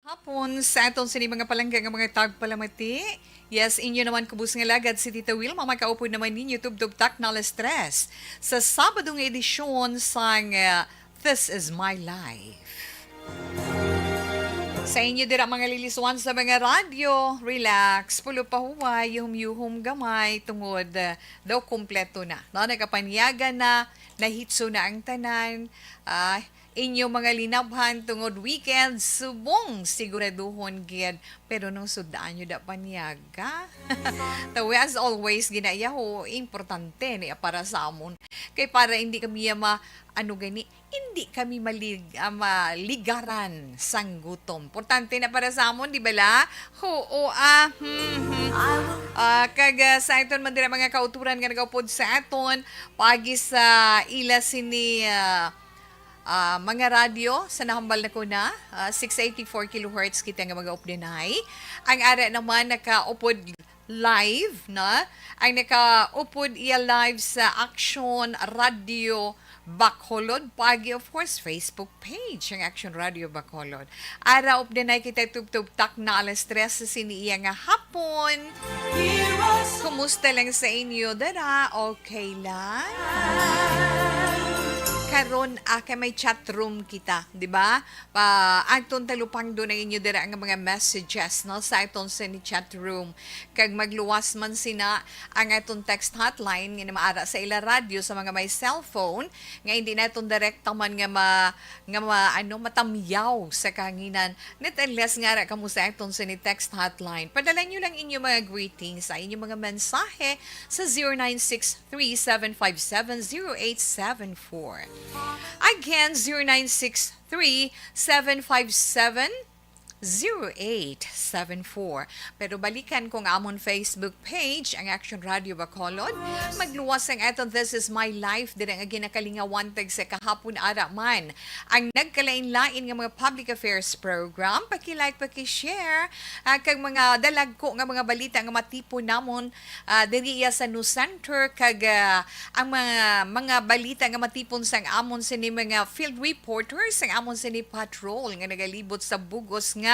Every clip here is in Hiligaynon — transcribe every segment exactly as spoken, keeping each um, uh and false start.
Hapon sa aton sini mga palangga nga mga tagpalamati. Yes, inyo naman kubos nga lagad si Tita Wilma, makaupod naman ninyo tubtob takna alas tres sa Sabado nga edisyon sang, ah, This Is My Life. Sa inyo dira mga liliswan sa mga radyo, relax, pulo pahuway, yuhum-yuhum gamay, tungod, ah, daw kompleto na. No? Nakapanyaga na, nahitso na ang tanan, ah, inyo mga linabhan tungod weekend, subong siguraduhon gid. Pero nung sudaan nyo da panyaga, tawi as always, ginayaho, importante ni para sa amon. Kay para hindi kami ma, ano gani, hindi kami malig, ah, maligaran sang gutom. Importante na para sa amon, di ba la? Oo, ah, hmm, hmm. Ah, kag, ah, sa aton man dira mga kauturan nga nagaupod sa aton, pagi sa ila sini, ah, ah, mga radyo sa nahambal na ko na, ah, six eighty-four kilohertz kita nga mga updenay. Ang ara naman nakaupod live, na? Ang nakaupod iya live sa Action Radio Bacolod, pagi, of course, Facebook page ang Action Radio Bacolod. Ara updenay kita tubtob takna alas tres sa sini iya nga hapon. Kumusta lang sa inyo dara? Okay lang? Karon, ah, kay may chat room kita, di ba? Pa, aton talupangdon ang inyo dira nga mga messages, no, sa aton sini chat room. Kag magluwas man sina ang aton text hotline nga maara sa ila radyo sa mga may cellphone nga hindi naton direkta man nga ma-, nga ma-, ano, matamyaw sa kahanginan. Not unless nga ara kamo sa aton sini text hotline. Padala nyo lang inyo mga greetings, sa inyo mga mensahe sa zero nine six three seven five seven zero eight seven four. Again, zero nine six three seven five seven zero eight seven four. Pero balikan ko nga amon Facebook page, ang Action Radio Bacolod. Magluwas ang aton This Is My Life, dira nga ginakalingawan tag sa kahapon ara man ang nagkalain-lain nga mga public affairs program. Paki-like, paki-share, ah, kag mga dalagko nga mga balita nga matipon namon, ah, diri iya sa News Center, kag, ah, ang mga, mga balita nga matipon sang amon sini mga field reporters, sang amon sini patrol nga nagalibot sa bugos nga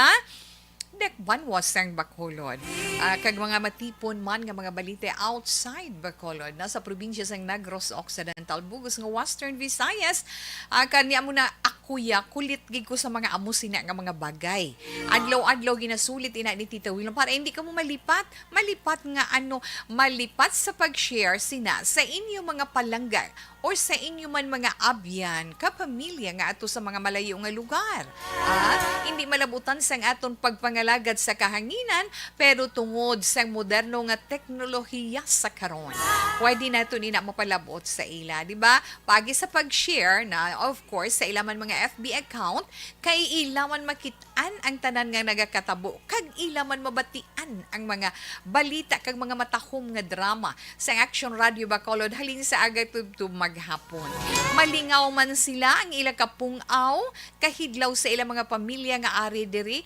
dakbanwa sang Bacolod. Ah, kag mga matipon man nga mga balita outside Bacolod, na sa probinsya sang Negros Occidental, bugos nga Western Visayas, ah, kani amo na ako ya, kulit gid ko sa mga amo sina nga mga bagay. Adlaw-adlaw ginasulit ina ni Tita Wilma para hindi kamo malipat, malipat nga ano, malipat sa pag-share sina sa inyo mga palangga or sa inyo man mga abyan, kapamilya nga ato sa mga malayo nga lugar. Ah, hindi malabutan sang aton pagpangalagad sa kahanginan, pero tungod sang moderno nga teknolohiya sa karon, pwede nato nina mapalabot sa ila, di ba? Pagi sa pag-share na, of course, sa ila man mga F B account, kay ila man makit-an ang tanan nga nagakatabo, kag ila man mabatian ang mga balita kag mga matahom nga drama sa Action Radio Bacolod halin sa aga tubtob maghapon. Malingaw man sila ang ila kapung-aw, kahidlaw sa ila mga pamilya nga ari diri,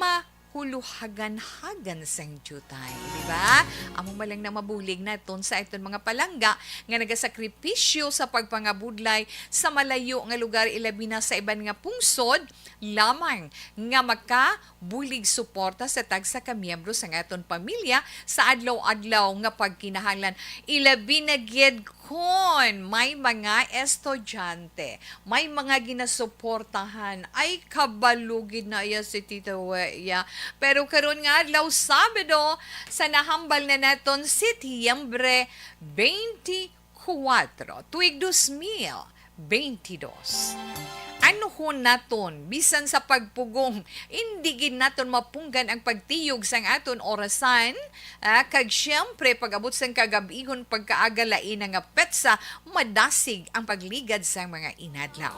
ma- huluhagan-hagan sang diutay, di ba? Amo man lang na mabulig naton sa aton mga palangga nga nagasakripisyo sa pagpangabudlay sa malayo nga lugar, ilabi na sa iban nga pungsod, lamang nga makabulig suporta sa tagsa ka miyembro sang aton pamilya sa adlaw-adlaw nga pagkinahanglan, ilabi na gid kon may mga estudyante, may mga ginasuportahan. Ay, kabalo gid na iya si Tita Weya. Pero karon nga adlaw, Sabado, sa nahambal na naton Setyembre twenty-four, tuig dos mil twenty-dos. Anuhon naton, bisan sa pagpugong, indi gid naton mapunggan ang pagtiyog sang aton orasan, ah, kag siyempre, pag-abot sang kagab-ihon pagkaaga, lain na nga petsa, madasig ang pagligad sang mga inadlaw.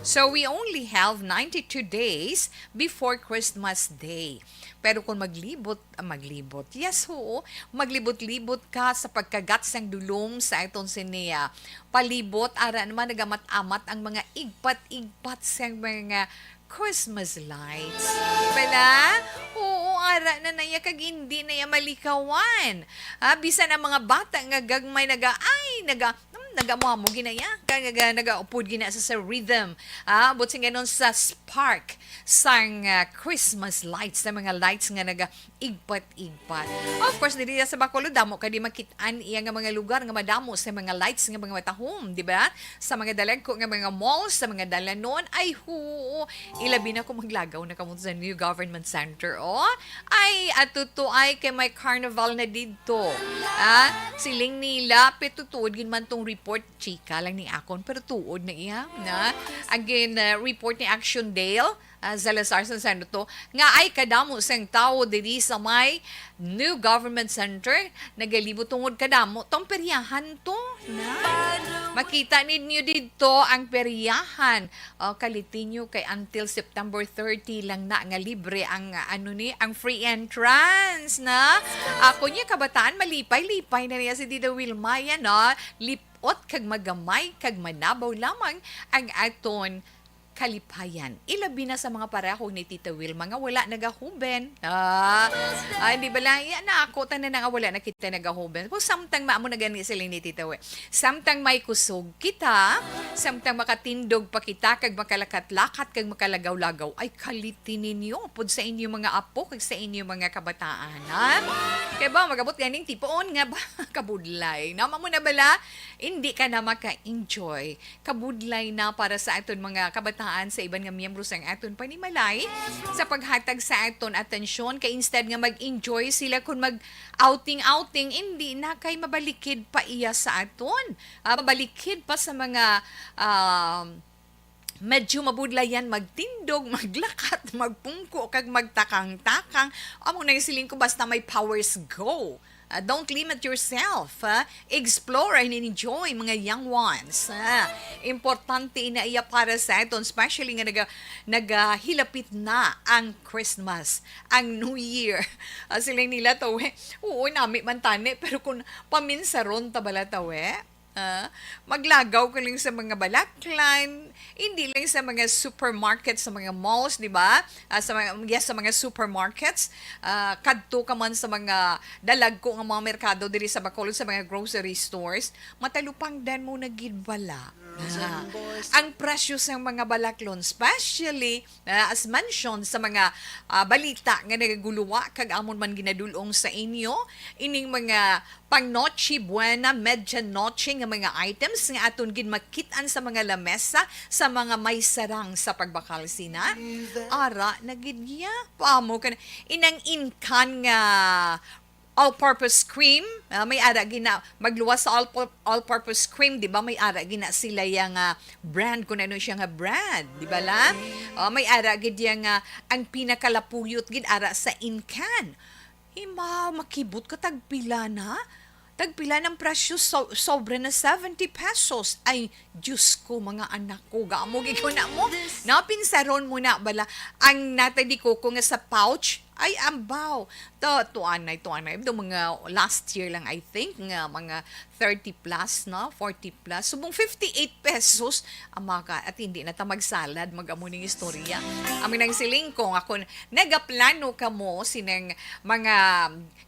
So, we only have ninety-two days before Christmas Day. Pero kung maglibot, ah, maglibot, yes, oo, maglibot-libot ka sa pagkagat sang dulom sa aton sini, ah, palibot, ara naman nagamat-amat ang mga igpat-igpat sang mga Christmas lights. Bala? Oo, ara na naya kag hindi naya malikawan. Ah, bisan ang mga bata nga gagmay naga, ay, naga, hmm, Nagamuamo ginaya, kag naga-, nagaupod gina sa, sa rhythm. Ah, but sing ganon sa spark sang, ah, Christmas lights, sa mga lights nga naga-igpat-igpat. Of course, diri sa Bacolod, damo ka di makit-an iya nga mga lugar nga madamo sa mga lights nga mga matahom, di ba? Sa mga dalagko nga mga malls, sa mga dalanon, ay hoo, ilabi na kung maglagaw na kamo sa New Government Center, oh. Ay, ato to ay kay may carnival na didto. Ah, siling nila, pero tuod gid man tong report, chika lang ni akon, pero tuod na iya, na. Again, uh, report ni Action Dale, ah, Salazar San Santo, nga ay kadamo sang tawo diri sa may New Government Center, nagalibot tungod kadamo tong peryahan to, na. Makita ninyo didto ang peryahan. Oh, kalitinyo kay until September thirty lang na nga libre ang, ah, ano ni, ang free entrance na. Ako niya kabataan, malipay-lipay na niya si Tita Wilma yan, no? Lip-ot kag magamay kag manabaw lamang ang aton kalipayan. Ilabi na sa mga pareho ni Tita Wilma nga wala nagahuben. Ah, ah, hindi ba lang? Yan na ako, tanan na nga wala na kita nagahuben. Kung samtang maamo na gani sila ni Tita Wi. Samtang may kusog kita, samtang makatindog pa kita, kag makalakat-lakat, kag makalagaw-lagaw, ay kaliti ninyo, pud sa inyo mga apo, kag sa inyo mga kabataan, ha? Kaya ba, magabot ganing tipoon nga ba, kabudlay. Naman mo na bala, hindi ka na maka-enjoy. Kabudlay na para sa aton mga kabataan sa iban nga miyembro sang aton panimalay sa paghatag sa aton atensyon, kay instead nga mag-enjoy sila kun mag-outing-outing, hindi na kay mabalikid pa iya sa aton. Ah, mabalikid pa sa mga, um, medyo mabudlayan magtindog, maglakat, magpungko, kag magtakang-takang. Amo na yung siling ko, basta may powers, go. Ah, don't limit yourself, ah. Explore and enjoy, mga young ones, ah. Importante na iya para sa aton, especially nga naga-, nagahilapit na ang Christmas, ang New Year. Ah, sila nila to, eh. Oo, nami man tani, pero kung paminsaron ta bala to, eh. Ah, maglagaw ka lang sa mga balaklan, hindi lang sa mga supermarket, sa mga malls, di ba? Ah, sa mga, yes, sa mga supermarkets, ah, kadto ka man sa mga dalagko nga mga merkado diri sa Bacolod, sa mga grocery stores, matalupangdan mo na gid bala. Ah, ang presyo sa mga balaklon, especially, ah, as mentioned sa mga, ah, balita nga nagaguluwa kag amon man ginadul-ong sa inyo, ining mga pang Noche Buena, Medianoche nga mga items nga aton gid makit-an sa mga lamesa sa mga may sarang sa pagbakal sina. Ara na gid niya. Paamo ka na. Inang inkan nga all-purpose cream, ah, may ara gina, magluwas sa all pu-, all-purpose cream, di ba? May ara gina sila yang, ah, brand, kung ano siya nga brand, di ba la? Ah, may ara gid yang, ah, ang pinakalapuyot gid ara sa inkan. Hima, makibot ka tagpila na? Tagpila ng presyo? So, sobra na seventy pesos. Ay, Diyos ko, mga anak ko, gamo gid ko na mo. Napinsaron mo na bala ang natay di koko nga sa pouch? Ay, ambaw. To, tuanay, tuanay. Do mga last year lang, I think, nga mga thirty plus, no? Forty plus. Subong fifty-eight pesos. Ama ka, at hindi na ta magsalad, mag-amo ning istorya. Amo nang siling ko, nga kung nagaplano ka mo, sining mga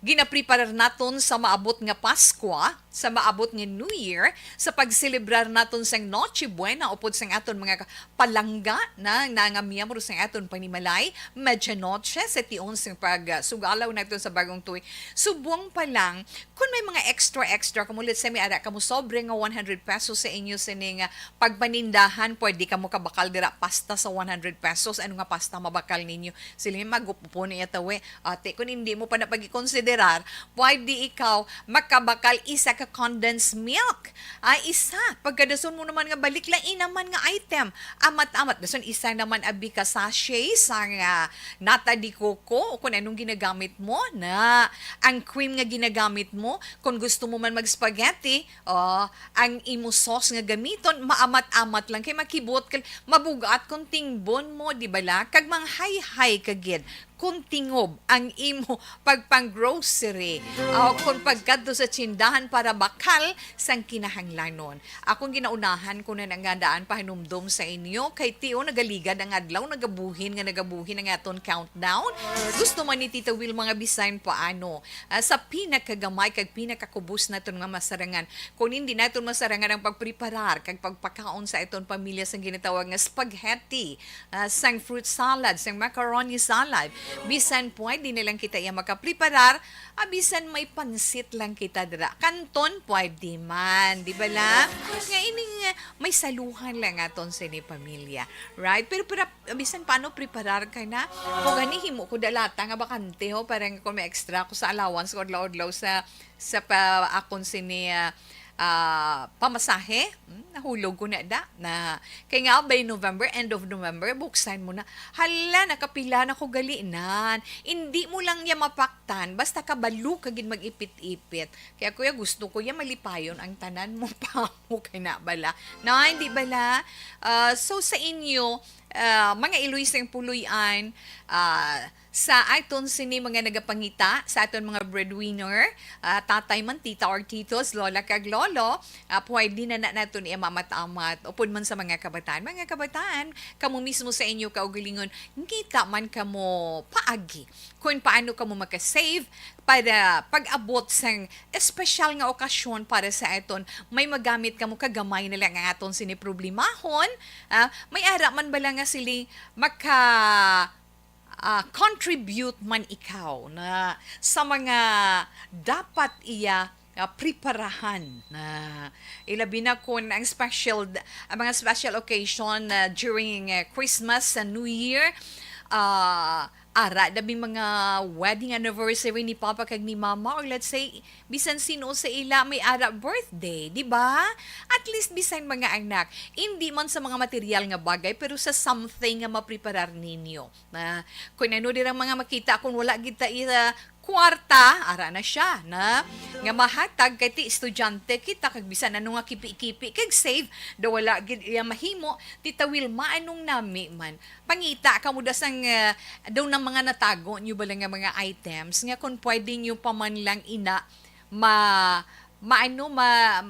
ginapreparar naton sa maabot nga Paskwa, sa maabot nga New Year, sa pagselebrar naton sang Noche Buena upod sang aton mga ka-, palangga na, na nga miyembro sang aton panimalay, Medianoche, sa tion sang pag, ah, sugalaw naton sa bagong tuig. Subong pa lang, kung may mga extra-extra kamo, let's say, may ara kamo sobre nga one hundred pesos sa inyo sining, ah, pagpanindahan, pwede kamo kabakal dira pasta sa one hundred pesos. Ano nga pasta mabakal ninyo? Sila yung magupo niya tawe. Ate, kung hindi mo pa na pag-ikonsiderar, pwede ikaw makabakal isa ka condensed milk. Ay, isa. Pagkadason mo naman nga balik, lain naman nga item. Amat-amat. Dason isa naman abi ka sachet sa nga nata de coco o kung anong ginagamit mo na. Ang cream nga ginagamit mo, kung gusto mo man mag-spaghetti, oh, ang imo sauce nga gamiton, maamat-amat lang kay makibot ka, mabugat kung tingbon mo, di ba la? Kag manghayhay ka gid kung tingob ang imo pagpang-grocery, ah, kung pagkadto sa tsindahan para bakal sang kinahanglanon. Akong ginaunahan ko na nga daan pahinumdom sa inyo, kay tiyo nagaligad ang adlaw, nagabuhin nga nagabuhin ang aton countdown. Gusto man ni Tita Will mga bisan paano, ah, sa pinakagamay kag pinakakubos naton nga mas masarangan. Kung hindi naton masarangan ang pagpreparar kag pagpakaon sa aton pamilya sang ginatawag nga spaghetti, ah, sang fruit salad, sang macaroni salad, bisan pwede na lang kita iya makapreparar, ah, bisan may pansit lang kita dira. Kanton pwede man, di ba la? Nga ining, ah, may saluhan lang aton sini pamilya. Right? Pero, pero bisan paano preparar ka na. Kung gani, himo ko dalata nga bakante, ho, para nga kung may extra ko sa allowance ko adlaw-adlaw sa, sa pa, akon sini, ah, ah, pamasahe. Hmm, nahulog ko na da. Na, kay nga, by November, end of November, buksan mo na. Hala, nakapila na ko galinan. Hindi mo lang niya mapaktan, basta kabalo ka gid mag-ipit-ipit. Kaya, kuya, gusto ko ya malipayon ang tanan mo pa mo kay na bala. No, hindi bala. Ah, so, sa inyo, ah, mga iloy sing puloy-an, ah, sa aton sini mga nagapangita, sa aton mga breadwinner, ah, tatay man, tita or titos, lola kag lolo, ah, pwede na, na naton iya mamat-amat. Upod man sa mga kabataan. Mga kabataan, kamo mismo sa inyo kaugalingon, ngita man kamo paagi kung paano kamo maka-save para pag-abot sang espesyal nga okasyon para sa aton. May magamit kamo kagamay na lang ang aton sini problemahon. Ah, may ara man bala nga sili maka, ah, contribute man ikaw na sa mga dapat iya, ah, preparahan na ilabi na kun ang special, ang mga special occasion na during, eh, Christmas and New Year, ah, ara dabi mga wedding anniversary ni Papa kag ni Mama, or let's say, bisan sino sa ila may ara birthday, di ba? At least bisan mga anak, hindi man sa mga material nga bagay, pero sa something nga mapreparar ninyo. Na, kung ano dirang mga makita, kung wala gid ta ira kwarta, ara na siya, na, nga mahatag kay ti estudyante kita, kag bisan ano nga kipi-kipi, kag save, daw wala gid iya mahimo, Tita Wilma, anong nami man? Pangita ka mo da sang, eh, daw nang mga natago nyo bala nga mga items, nga kung pwede nyo pa man lang ina, ma, maano, ma,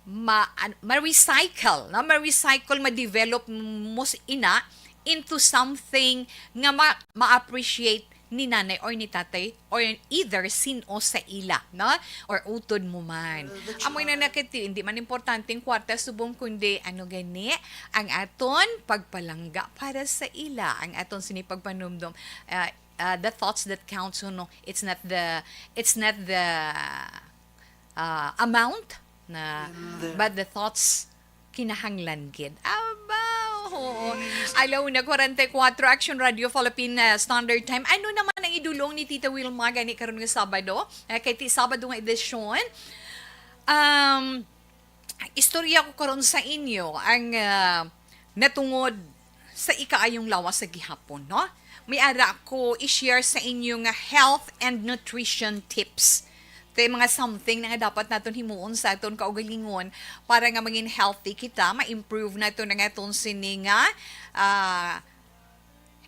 ma, an-, ma-recycle, no? Ma-recycle, ma-develop mo s-, ina into something nga ma-, ma-appreciate ni nanay or ni tatay or either sin-o sa ila, no? Or utod mo man. Uh, the Amoy na child. Nakiti, hindi man importante ang kwarta subong, kundi ano gani ang aton pagpalangga para sa ila, ang aton sini pagpanumdom. Uh, uh, the thoughts that counts, no? It's not the, it's not the, uh, amount na, In the but the thoughts kinahanglan gid. Aba, oo. Alauna kwarenta y kuwatro, Action Radio Philippine, uh, Standard Time. Ano naman ang idulong ni Tita Wilma gani karon nga Sabado? Uh, kay ti Sabado nga edisyon. Um, istorya ko karon sa inyo ang, uh, natungod sa ikaayong lawas sa gihapon, no? May ara ko i-share sa inyo nga health and nutrition tips. Kay mga something na nga dapat naton himuon sa aton kaugalingon para nga mangin healthy kita, ma-improve naton ang aton sini nga, ah,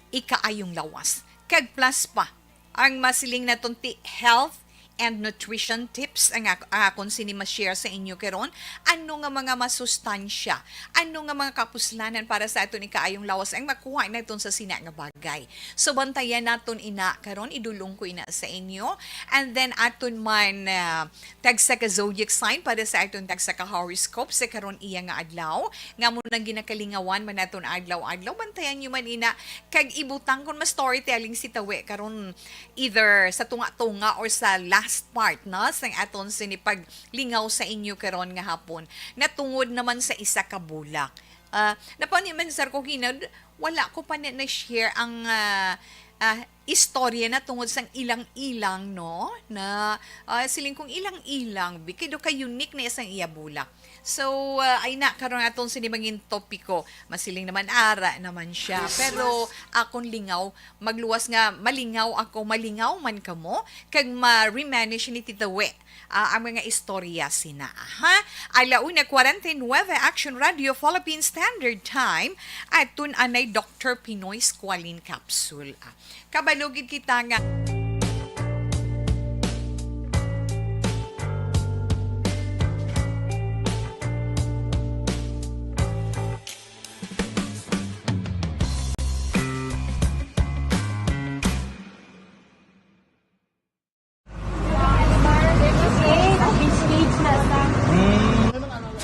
ikaayong lawas. Kag plus pa, ang masiling naton ti health and nutrition tips ang ak-, ang akon sini ma-share sa inyo karon. Ano nga mga masustansya, ano nga mga kapuslanan para sa aton ikaayong lawas ang makuha naton sa sina nga bagay? So, bantayan naton ina karon, idulong ko ina sa inyo. And then, aton man, ah, tagsa ka zodiac sign para sa aton tagsa ka horoscope sa karon iya nga adlaw, nga mo nang ginakalingawan man naton adlaw-adlaw. Bantayan nyo man ina, kag ibutang kon ma-storytelling si Tawe karon, either sa tunga-tunga or sa last part, no, sang aton sini paglingaw sa inyo karon nga hapon. Natungod naman sa isa ka bulak. Ah, napani man, sir, ko hinad, wala ko pa na, na-share ang, ah, ah, istorya na tungod sang ilang-ilang, no? Na, ah, siling kong ilang-ilang, bi-, kay daw ka unique na isang iya bulak. So, ah, ay na, karon aton sini mangin topiko. Masiling naman, ara naman siya. Christmas. Pero akon lingaw, magluwas nga malingaw ako, malingaw man kamo, kag ma-reminisce ni Tita We, ah, ang mga istorya sina, ha? Alauna kwarenta y nuebe, Action Radio Philippine Standard Time, at tun anay Doctor Pinoy Squalene Capsule, ah. Kabalo gid kita nga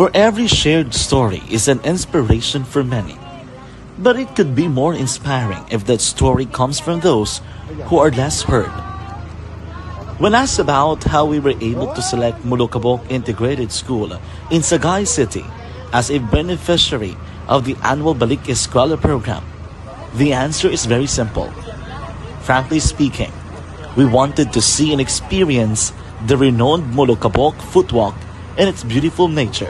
For every shared story is an inspiration for many. But it could be more inspiring if that story comes from those who are less heard. When asked about how we were able to select Molokabok Integrated School in Sagay City as a beneficiary of the annual Balik Eskwela program, the answer is very simple. Frankly speaking, we wanted to see and experience the renowned Molokabok Footwalk and its beautiful nature.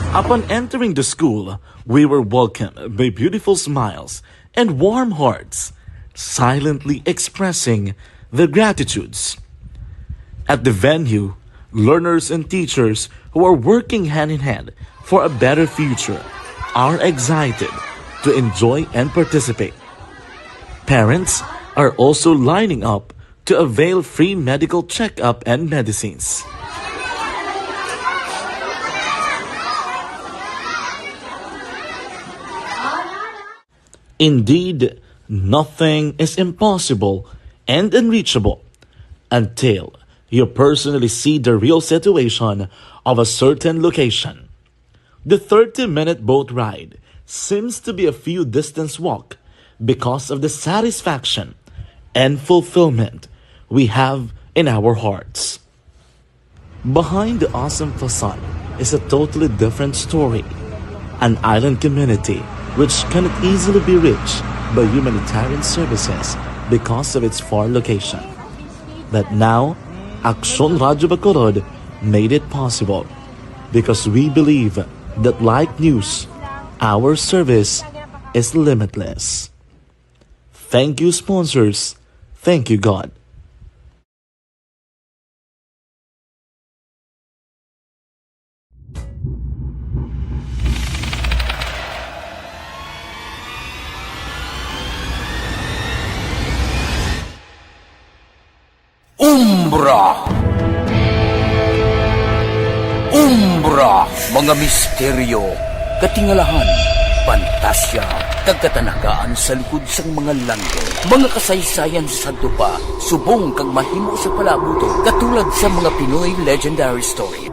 Upon entering the school, we were welcomed by beautiful smiles and warm hearts, silently expressing their gratitudes. At the venue, learners and teachers who are working hand in hand for a better future are excited to enjoy and participate. Parents are also lining up to avail free medical checkup and medicines. Indeed, nothing is impossible and unreachable until you personally see the real situation of a certain location. The thirty-minute boat ride seems to be a few distance walk because of the satisfaction and fulfillment we have in our hearts. Behind the awesome facade is a totally different story, an island community which cannot easily be reached by humanitarian services because of its far location. But now, Aksyon Radyo Bacolod made it possible because we believe that, like news, our service is limitless. Thank you, sponsors. Thank you, God. Umbra. Umbra, mga misteryo, katingalahan, pantasya, kag katanagaan sa likod sang mga langit. Mga kasaysayan sa dupa, subong kag mahimo sa palaabuton, katulad sa mga Pinoy legendary story.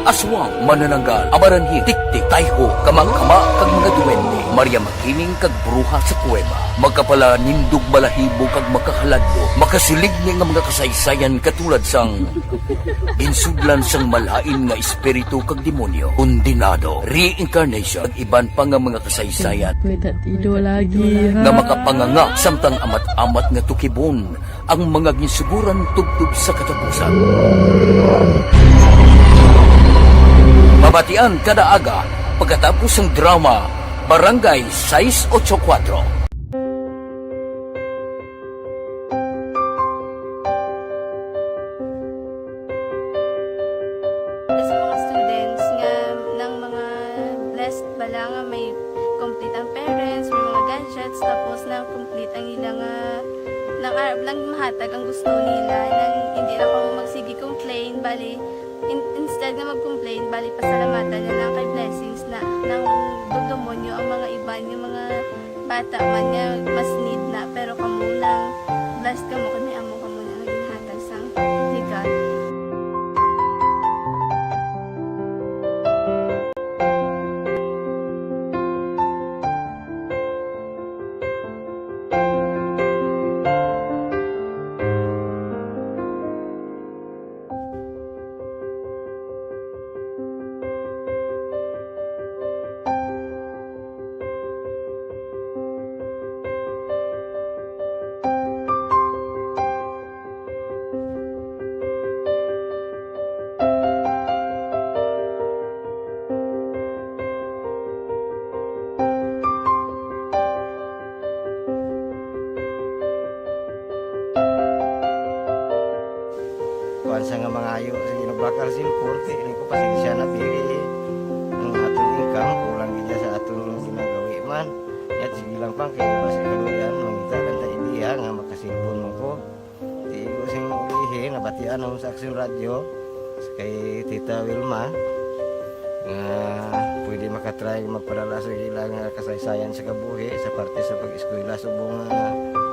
Aswang, manananggal, amaranhit, tiktik, tayho, kamangkama, kag mga duwende. Maria Makiling kag bruha sa kuweba. Makapalanindog balahibo kag makahaladlok. Makasiling ni nga mga kasaysayan katulad sang ginsudlan sang malain nga espiritu kag demonyo, kondenado, reincarnation, kag iban pa nga mga kasaysayan May tatido lagi, ha? nga makapanganga samtang amat-amat nga tukibon ang mga ginsuguran tubtob sa katapusan. Mabatian kada aga pagkatapos sang drama Barangay sais ocho kuwatro. Sa mga students nga nang mga blessed bala nga may complete ang parents, may mga gadgets, tapos na complete ang ila nga nang arab lang mahatag ang gusto nila, nang hindi na kamo magsige complain, bali, in-, instead nga mag-complain, bali, pasalamatan na lang kay blessings na nang dugdumon nyo ang mga iban nga mga bata man nga mas need na, pero kamo nang blessed kamo kay may amo kamo na nga ginhatag sang ligat. Kuwan sa nga mangayo sa ginubakal simpon, kay ini ko pasensya na, pili ang aton income, kulang gid sa aton ginagawi man. Yat, sige lang pang, kay basi kaluyan, mangita lang ta idea nga makasimpon mo ko. Di ko sing ulihi, nabatian ako sa Aksyon Radyo, kay Tita Wilma, nga pwede makatry magpadala sa ila nga kasaysayan sa kabuhi sa parte sa pag-eskwela subong nga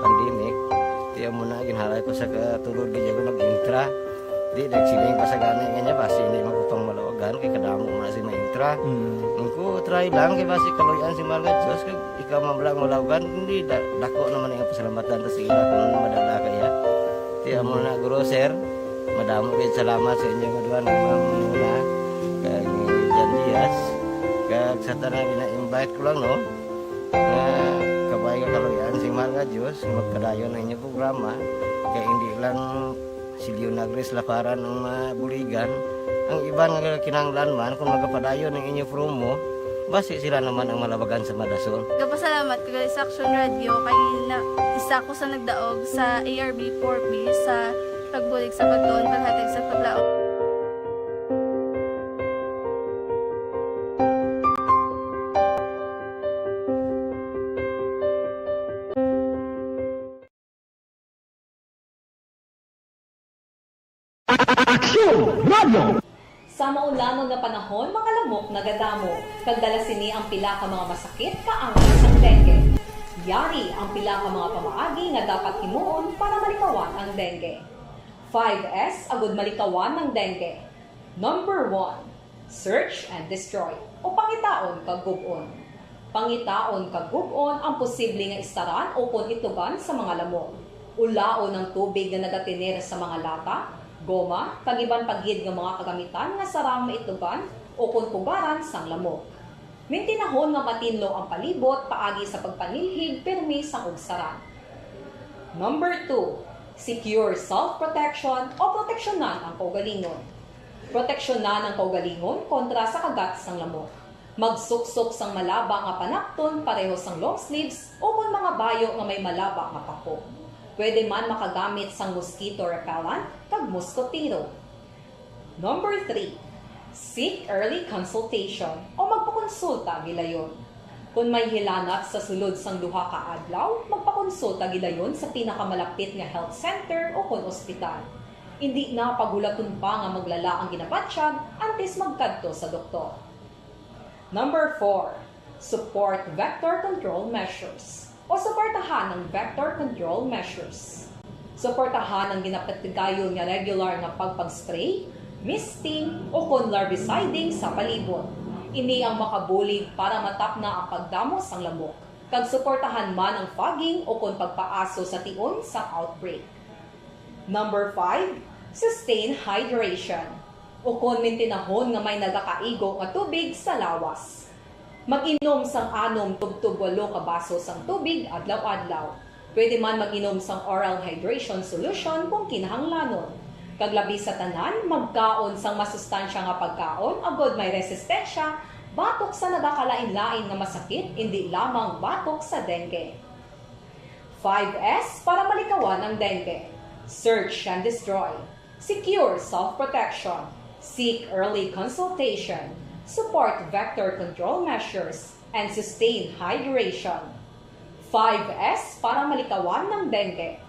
pandemic. Di amo na, ginhalay ko sa katulod, di ako nag-intra. Di, nagsiling pa sa gani nga niya, basi hindi man ko pang malawagan, kay kadamo man si ma-intra. Mm. Ang ko, try lang, kay basi kaluyan si Mahal nga Diyos, kag ikaw man lang malawagan, hindi, da-, dako naman ang pasalamatan ta sa ila kung ano madala kaya. Di amo na, guro, sir, madamo kayo salamat sa inyo nga duha, nga ma'am Muna, kag ni Jan Diaz, kag sa tanan, gina-invite ko lang, no? Nga kabay nga kaluyan sing Mahal nga Diyos, magpadayon ang inyo programa, kay hindi lang si Leonagris Laparan ang mabuligan, ang iban nga kinahanglan man, kung magapadayon ang inyo promo, basi sila naman ang malabagan sa madason. Gapasalamat ko sa Action Radio, kay na, isa ko sa nagdaog sa A R B four B sa pagbulig sa pagtuon, paghatag sa paglaom. Aksyon Radio! Sa maulanon nga panahon, mga lamok nagadamo, kag dala sini ang pila ka mga masakit kaangay sang dengue. Yari ang pila ka mga pamaagi nga dapat himuon para malikawan ang dengue. Five S agud malikawan ang dengue. Number one, search and destroy, o pangitaon kag gub-on. Pangitaon kag gub-on ang posible nga istaran ukon itlugan sa mga lamok. Ulaon ang tubig nga nagatener sa mga lata, goma, kag iban pa gid nga mga kagamitan nga sarang maitlugan ukon pugaran sang lamok. Mintinahon nga matinlo ang palibot paagi sa pagpanilhig pirmi sang ugsaran. Number two, secure self-protection o proteksyonan ang kaugalingon. Proteksyonan ang kaugalingon kontra sa kagat sang lamok. Magsuksok sang malaba nga panapton pareho sang long sleeves ukon mga bayo nga may malaba nga pako. Pwede man makagamit sang mosquito repellent kag moskotero. Number three, seek early consultation o magpakonsulta gilayon. Kon may hilanat sa sulod sang duha ka adlaw, magpakonsulta gilayon sa pinakamalapit nga health center ukon ospital. Indi na paghulaton pa nga maglala ang ginabatyag antes magkadto sa doktor. Number four, support vector control measures o suportahan ang vector control measures. Suportahan ang ginapatigayon nga regular nga pagpag-spray, misting, ukon larviciding sa palibot. Ini ang makabulig para matapna ang pagdamo sang lamok, kag suportahan man ang fogging ukon pagpaaso sa tion sang outbreak. Number five, sustain hydration. Ukon mintinahon nga may nagakaigo nga tubig sa lawas. Mag-inom sang anom tubtob walo ka baso sang tubig adlaw-adlaw. Pwede man mag-inom sang oral hydration solution kung kinahanglanon. Kag labi sa tanan, magkaon sang masustansya nga pagkaon agod may resistensya batok sa nagakalain-lain nga masakit, indi lamang batok sa dengue. Five S para malikawan ang dengue. Search and destroy. Secure self-protection. Seek early consultation. Support vector control measures. And sustain hydration. Five S para malikawan ang dengue.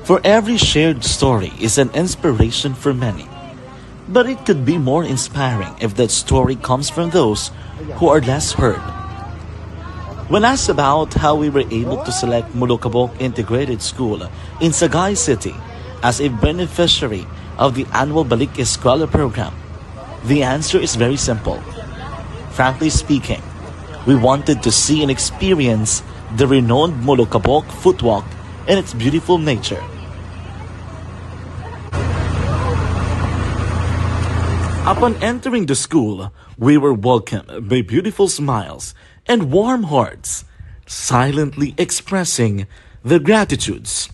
For every shared story is an inspiration for many. But it could be more inspiring if that story comes from those who are less heard. When asked about how we were able to select Molokabok Integrated School in Sagay City as a beneficiary of the annual Balik Eskwela program, the answer is very simple. Frankly speaking, we wanted to see and experience the renowned Molokabok footwalk and its beautiful nature. Upon entering the school, we were welcomed by beautiful smiles and warm hearts, silently expressing their gratitudes.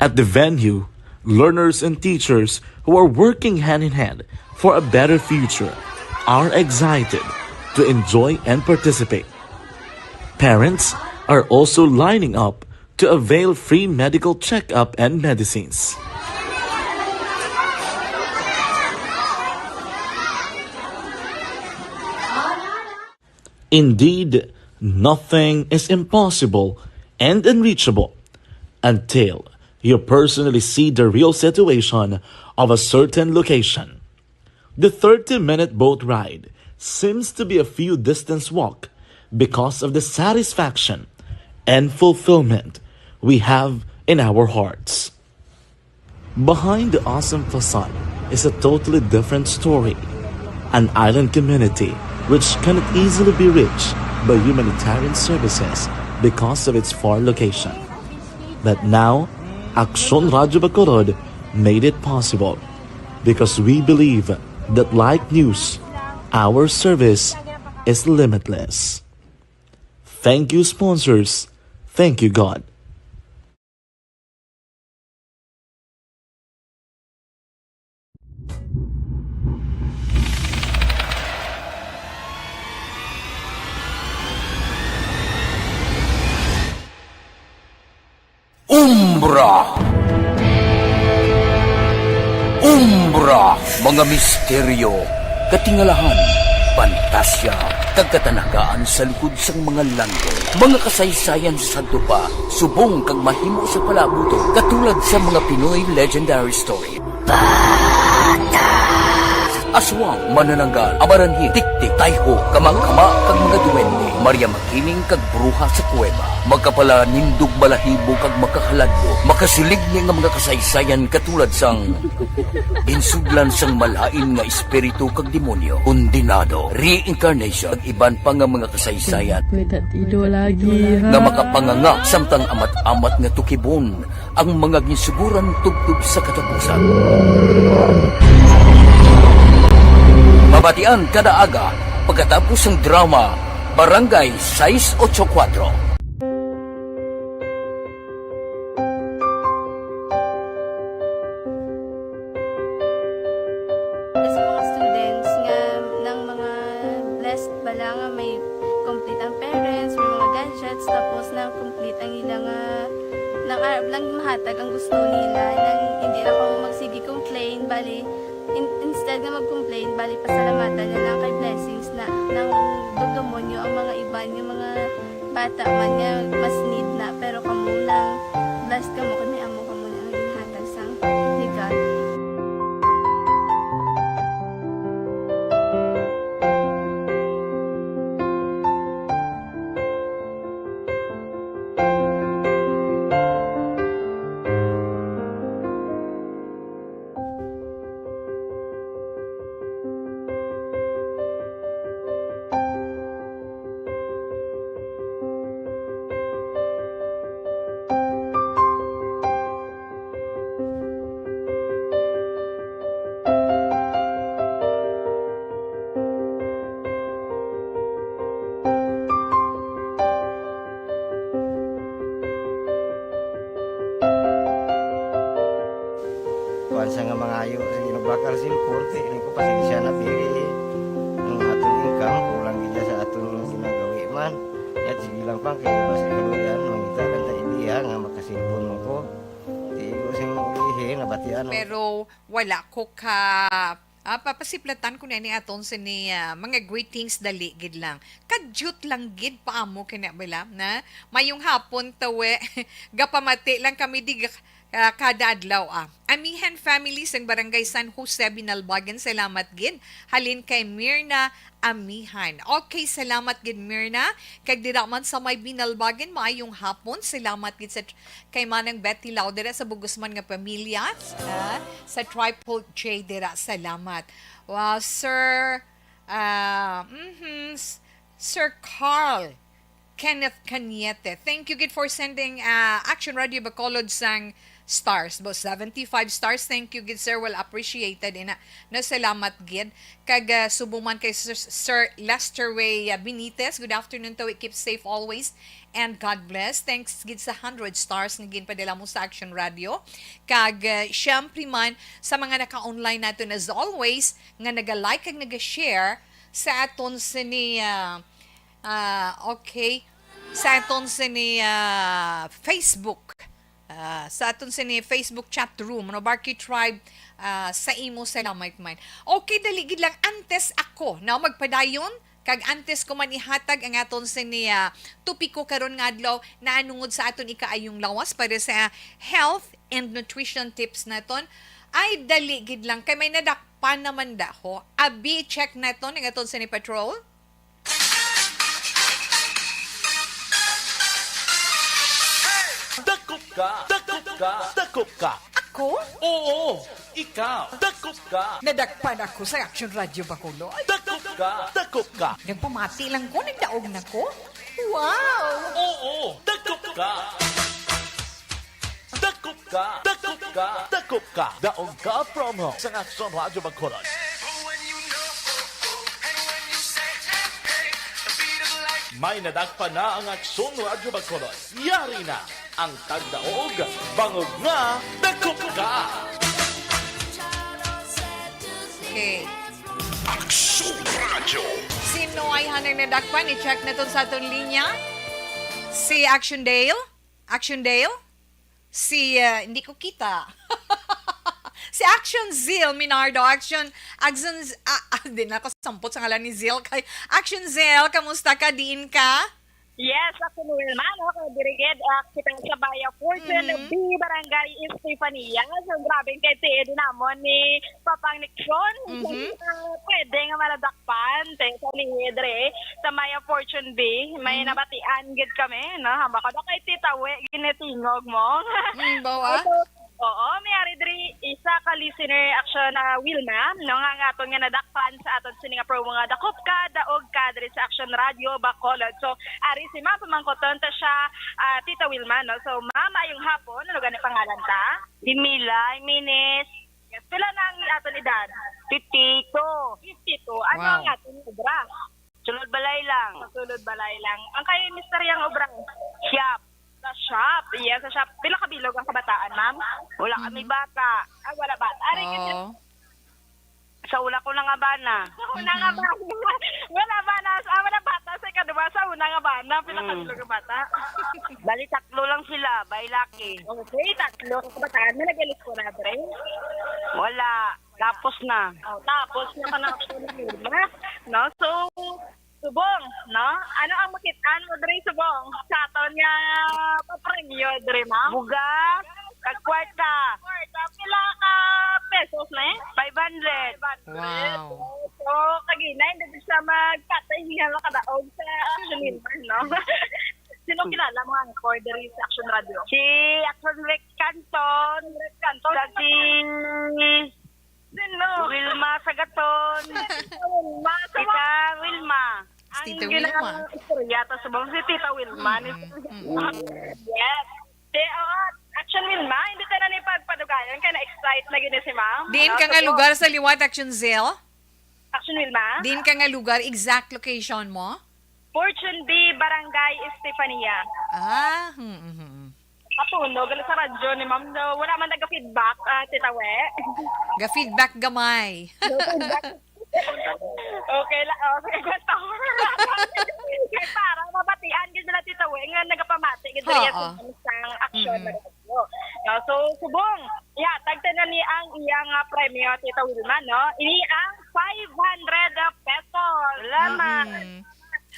At the venue, learners and teachers who are working hand in hand for a better future are excited to enjoy and participate. Parents are also lining up to avail free medical checkup and medicines. Indeed, nothing is impossible and unreachable until you personally see the real situation of a certain location. The thirty-minute boat ride seems to be a few distance walk because of the satisfaction and fulfillment we have in our hearts. Behind the awesome facade is a totally different story. An island community which cannot easily be reached by humanitarian services because of its far location. But now, Aksyon Radyo Bacolod made it possible because we believe that, like news, our service is limitless. Thank you, sponsors. Thank you, God. Umbra. Umbra, mga misteryo, katingalahan, pantasya, kag katanagaan sa lukod sang mga landong. Mga kasaysayan sa sadto pa, subong kag mahimo sa palaabuton, katulad sa mga Pinoy legendary story. Aswang, manananggal, amaranhit, tiktik, tayho, kamakama, kag mga duwende, Maria Makiling kag bruha sa kuweba, makapalanindog balahibo kag makahaladlo, makasiligni nga mga kasaysayan katulad sang ginsudlan sang malain nga espiritu kag demonyo, kondenado, reincarnation, kag iban pa nga mga kasaysayan May tatido lagi, ha? nga makapanganga samtang amat-amat nga tukibon ang mga ginsuguran tubtob sa katapusan. Mabatian kada aga pagkatapos sang drama Barangay sais ocho kuwatro. Sa mga students nga nang mga blessed bala nga may complete ang parents, may mga gadgets, tapos nang complete ang ila nga nang arab lang mahatag ang gusto nila, nang hindi na ko magsige complain, bali in, instead nga mag-complain, bali pasalamatan na lang kay blessings na nang dudumonyo ang mga iban nga mga bata man nga mas need na, pero kamo nang blessed kamo kay may amo kamo na nga ginhatag sang ni God. Kuan sa nga mangayo sa ginabakal sin korte, ini ko pasensya na diri. Ang aton income, kulang gid sa aton ginagawi man. Yat, sige lang pang, kay basi kaluyan, mangita lang ta ideya nga makasilpon mo ko. Di ko sing ulihi, nabatian mo. Pero wala ko ka ah, papasiplatan ko na ni aton sini ah, mga greetings, dali gid lang. Kadyot lang gid pa amo kina bala na mayong hapon tawe gapamati lang kami di ah, kada adlaw ah. Amihan family sang Barangay San Jose, Binalbagan, salamat gid. Halin kay Mirna Amihan. Okay, salamat gid Mirna. Kag dira man sa may Binalbagan, maayong hapon. Salamat gid sa kay Manang Betty Lau dira sa Bugosman nga pamilya, ah, sa Triple J dira. Salamat. Wow, Sir, ah, mhm, S-, Sir Carl Kenneth Cañete. Thank you gid for sending, ah, Action Radio Bacolod sang stars. About seventy-five stars. Thank you gid, sir. Well appreciated. Ina, no, salamat gid. Kag, ah, subong man kay Sir, Sir Lester Ray, ah, Benitez. Good afternoon to. Keep safe always. And God bless. Thanks gid sa hundred stars nga ginpadala mo sa Action Radio. Kag, ah, syempre man, sa mga naka-online naton as always, nga naga-like kag naga-share sa aton sini, ah, ah, okay, sa aton sini, ah, Facebook. Ah, sa aton sini Facebook chat room, no, Barky Tribe, ah, sa imo salamat man. Okay, dali gid lang, antes ako, no, magpadayon Kag antes ko man ihatag ang aton sini, ah, topiko karon nga adlaw, naanungod sa aton ikaayong lawas para sa health and nutrition tips naton, ay dali gid lang kay may nadakpan naman daho. Abi, check naton ang aton sini patrol. Dakop ka! Dakop ka! Dakop ka! Ako? Oo! Ikaw! Dakop ka! Nadakpan ako sa Action Radio Bacolod. Dakop ka! Dakop ka! Nagpamati lang ko, nagdaog na ko. Wow! Oo! Dakop ka! Dakop ka! Dakop ka! Dakop ka! Daog ka promo sa Action Radio Bacolod. May nadakpan na ang Action Radio Bacolod. Yari na ang tagdaog, bangod nga dakop ka! Okay. Aksyon Radyo. Sino ay hanay nadakpan? I-check naton sa aton linya. Si Action Dale? Action Dale? Si, uh, hindi ko kita. Si Action Zeal Minardo. Action, Action, ah, ah, di na ako sampot sa ngalan ni Zeal. Kay, Action Zeal, kamusta ka? Diin ka? Yes, ako ni Wilma, no? Kaya dirigid, ah, kita sa Baya Fortune, Mhm. B, Barangay Estefania. So, grabe kay tiid namon ni Papang Nixon. Mhm. Ah, pwede nga maladakpan, te, sa lihid, re, sa Maya Fortune B. May Mhm. nabatian gid kami, no? Hamba ko, kay Tita We, ginitingog mo. Mm, bawa? So, oo, may ari diri, isa ka listener, Action, ah, Wilma, no, nga, nga aton nga nadakpan sa aton sini nga promo nga Dakop Ka, Daog Ka, diri sa Action Radio, Bacolod. So, ari si Ma'am, pamangkoton ta siya, ah, Tita Wilma, no? So, Ma'am, maayong hapon. Ano gani pangalan ta? Si Mila Jimenez. Yes, pila na ang aton edad? Fifty-two. Fifty-two. Ano Wow. ang aton obra? Sulod balay lang. Sulod balay lang. Ang kay mister yang obra? Shop. Sa shop. Yes, sa shop. Pila ka bilog ang kabataan, ma'am? Wala kami bata. Ah, wala bata. Ari ka Oo. Sa una ko nang abana. Sa una nga bana. Wala bana. Ah, wala bata. Sa ikaduha, sa una nga bana. Pila ka Mm. bilog ang bata? Bali, tatlo lang sila. Bailaki. Okay, tatlo. Kabataan na nag-alis ko na, Dre. Wala. Tapos na. Oh, tapos na ka na ako na, no? So, Subong, no? Ano ang makit-an mo, Dre, Subong? Sa aton nga papremyo, Dre, ma'am? Bugas, tagkwarta. Kwarta, pila ka pesos na eh? Five hundred. Wow. So, kaginay, hindi sa magpatay niya makadaog sa Action Member, no? Sino kilala mo ang diri sa Action Radio? Si Action Rex Canton. Canton. Sa si Sino? Wilma Sagaton. Wilma. Sa Tita Wilma. Si Tita Ang gina- Wilma. Istorya ta sa mga si Tita Wilma. Mm-mm, mm-mm. Yes. Di, oo. Action Wilma, hindi ta na ni pagpadugayan kay na-excite na gini si ma'am. Diin No, ka nga so, lugar sa liwat, Action Zeal? Action Wilma? Diin ka nga lugar, exact location mo? Fortune B, Barangay Estefania. Ah, hmm, hmm, hmm. Katunog, ano sa radyo ni ma'am? No, wala man taga-feedback, ah, Tita We. Ga-feedback gamay. Okay lang. Oh, sige, kwento. Kay para mabatian gid nila, Tita We, nga nagapamati gid Oo. diri sa isang action Mm. na radyo. No, so, subong, ihatag ta na ni ang iyang, ah, premyo, Tita Wilma, no? Ini ang five hundred pesos. Salamat. Mm.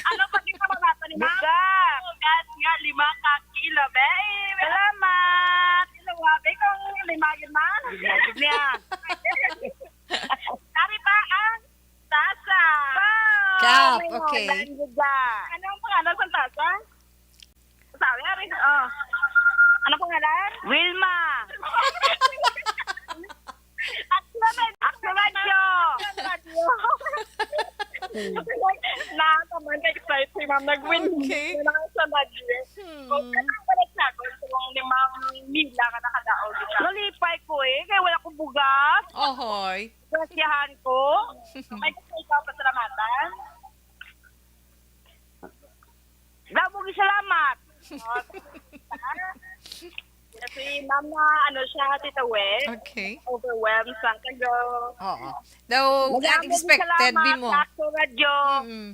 Ano pa yung pamabata ni ma'am? Bugas. Bugas nga, lima ka kilo, be. Salamat. Sinawabi kung lima yun, ma'am. Gid niya. Dari pa ang tasa. Cup, Wow, okay. Langgida. Ano ang pangalan sa tasa? Sabi, Ari. Oh. Ano pangalan? Wilma. Action Radio. Action Radio. Nakakaman, na-excite si ma'am. Nag-win Okay. na lang sa radio. Hmm. Okay, ang balik sa akin, kung ni Ma'am Mila nga nakadaog ito. Nalipay ko eh, kaya wala ko bugas. Ohoy. Grasyahan ko. May gusto ikaw pasalamatan? Damo gi salamat. Kasi ma'am na ano siya, Tita We, Okay. overwhelmed sa Tagalog. Oo. Daw, Madamo gi unexpected, salamat di mo. Sa Action Radio. Mm.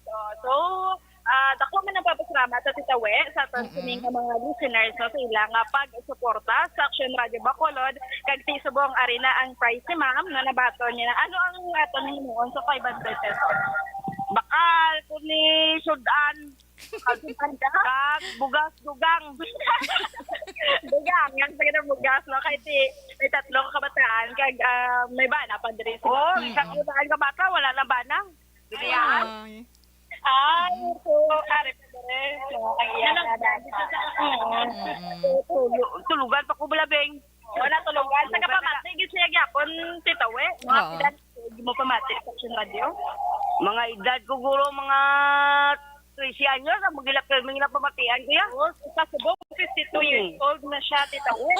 So, so ah, dako man ang papasalamat sa Tita We, sa aton Mm-mm. sining nga mga listeners, no, sa ila nga pagsuporta sa Action Radio Bacolod, kag ti subong ari na ang prize ni ma'am, no, nabaton niya na. Ano ang aton himuon sa five hundred pesos? Baka Al, kuni sudan. Kag bugas, dugang. Dugang, ang taga ng bugas, no? Kay ti, may tatlo ka kabataan, kag, ah, may bana pa diri sa Oo, isa ko na ang kabata, wala na bana. Dili yan. Ay. Ay, so, ari pa diri. So, ang iya Nalang na dati sa Mm. So, tulu-, tulugan pa ko, balabing. Wala tulugan. Sa kapamati, gid siya gyapon, Tita We. Mga Oo. Pila, di mo pamati sa Action Radio? Mga edad ko, guro, mga trese anyos, ang magilap-, mga pamatian ko yan. Oo, sa Cebu, fifty-two years Mm. old na siya, Tita We.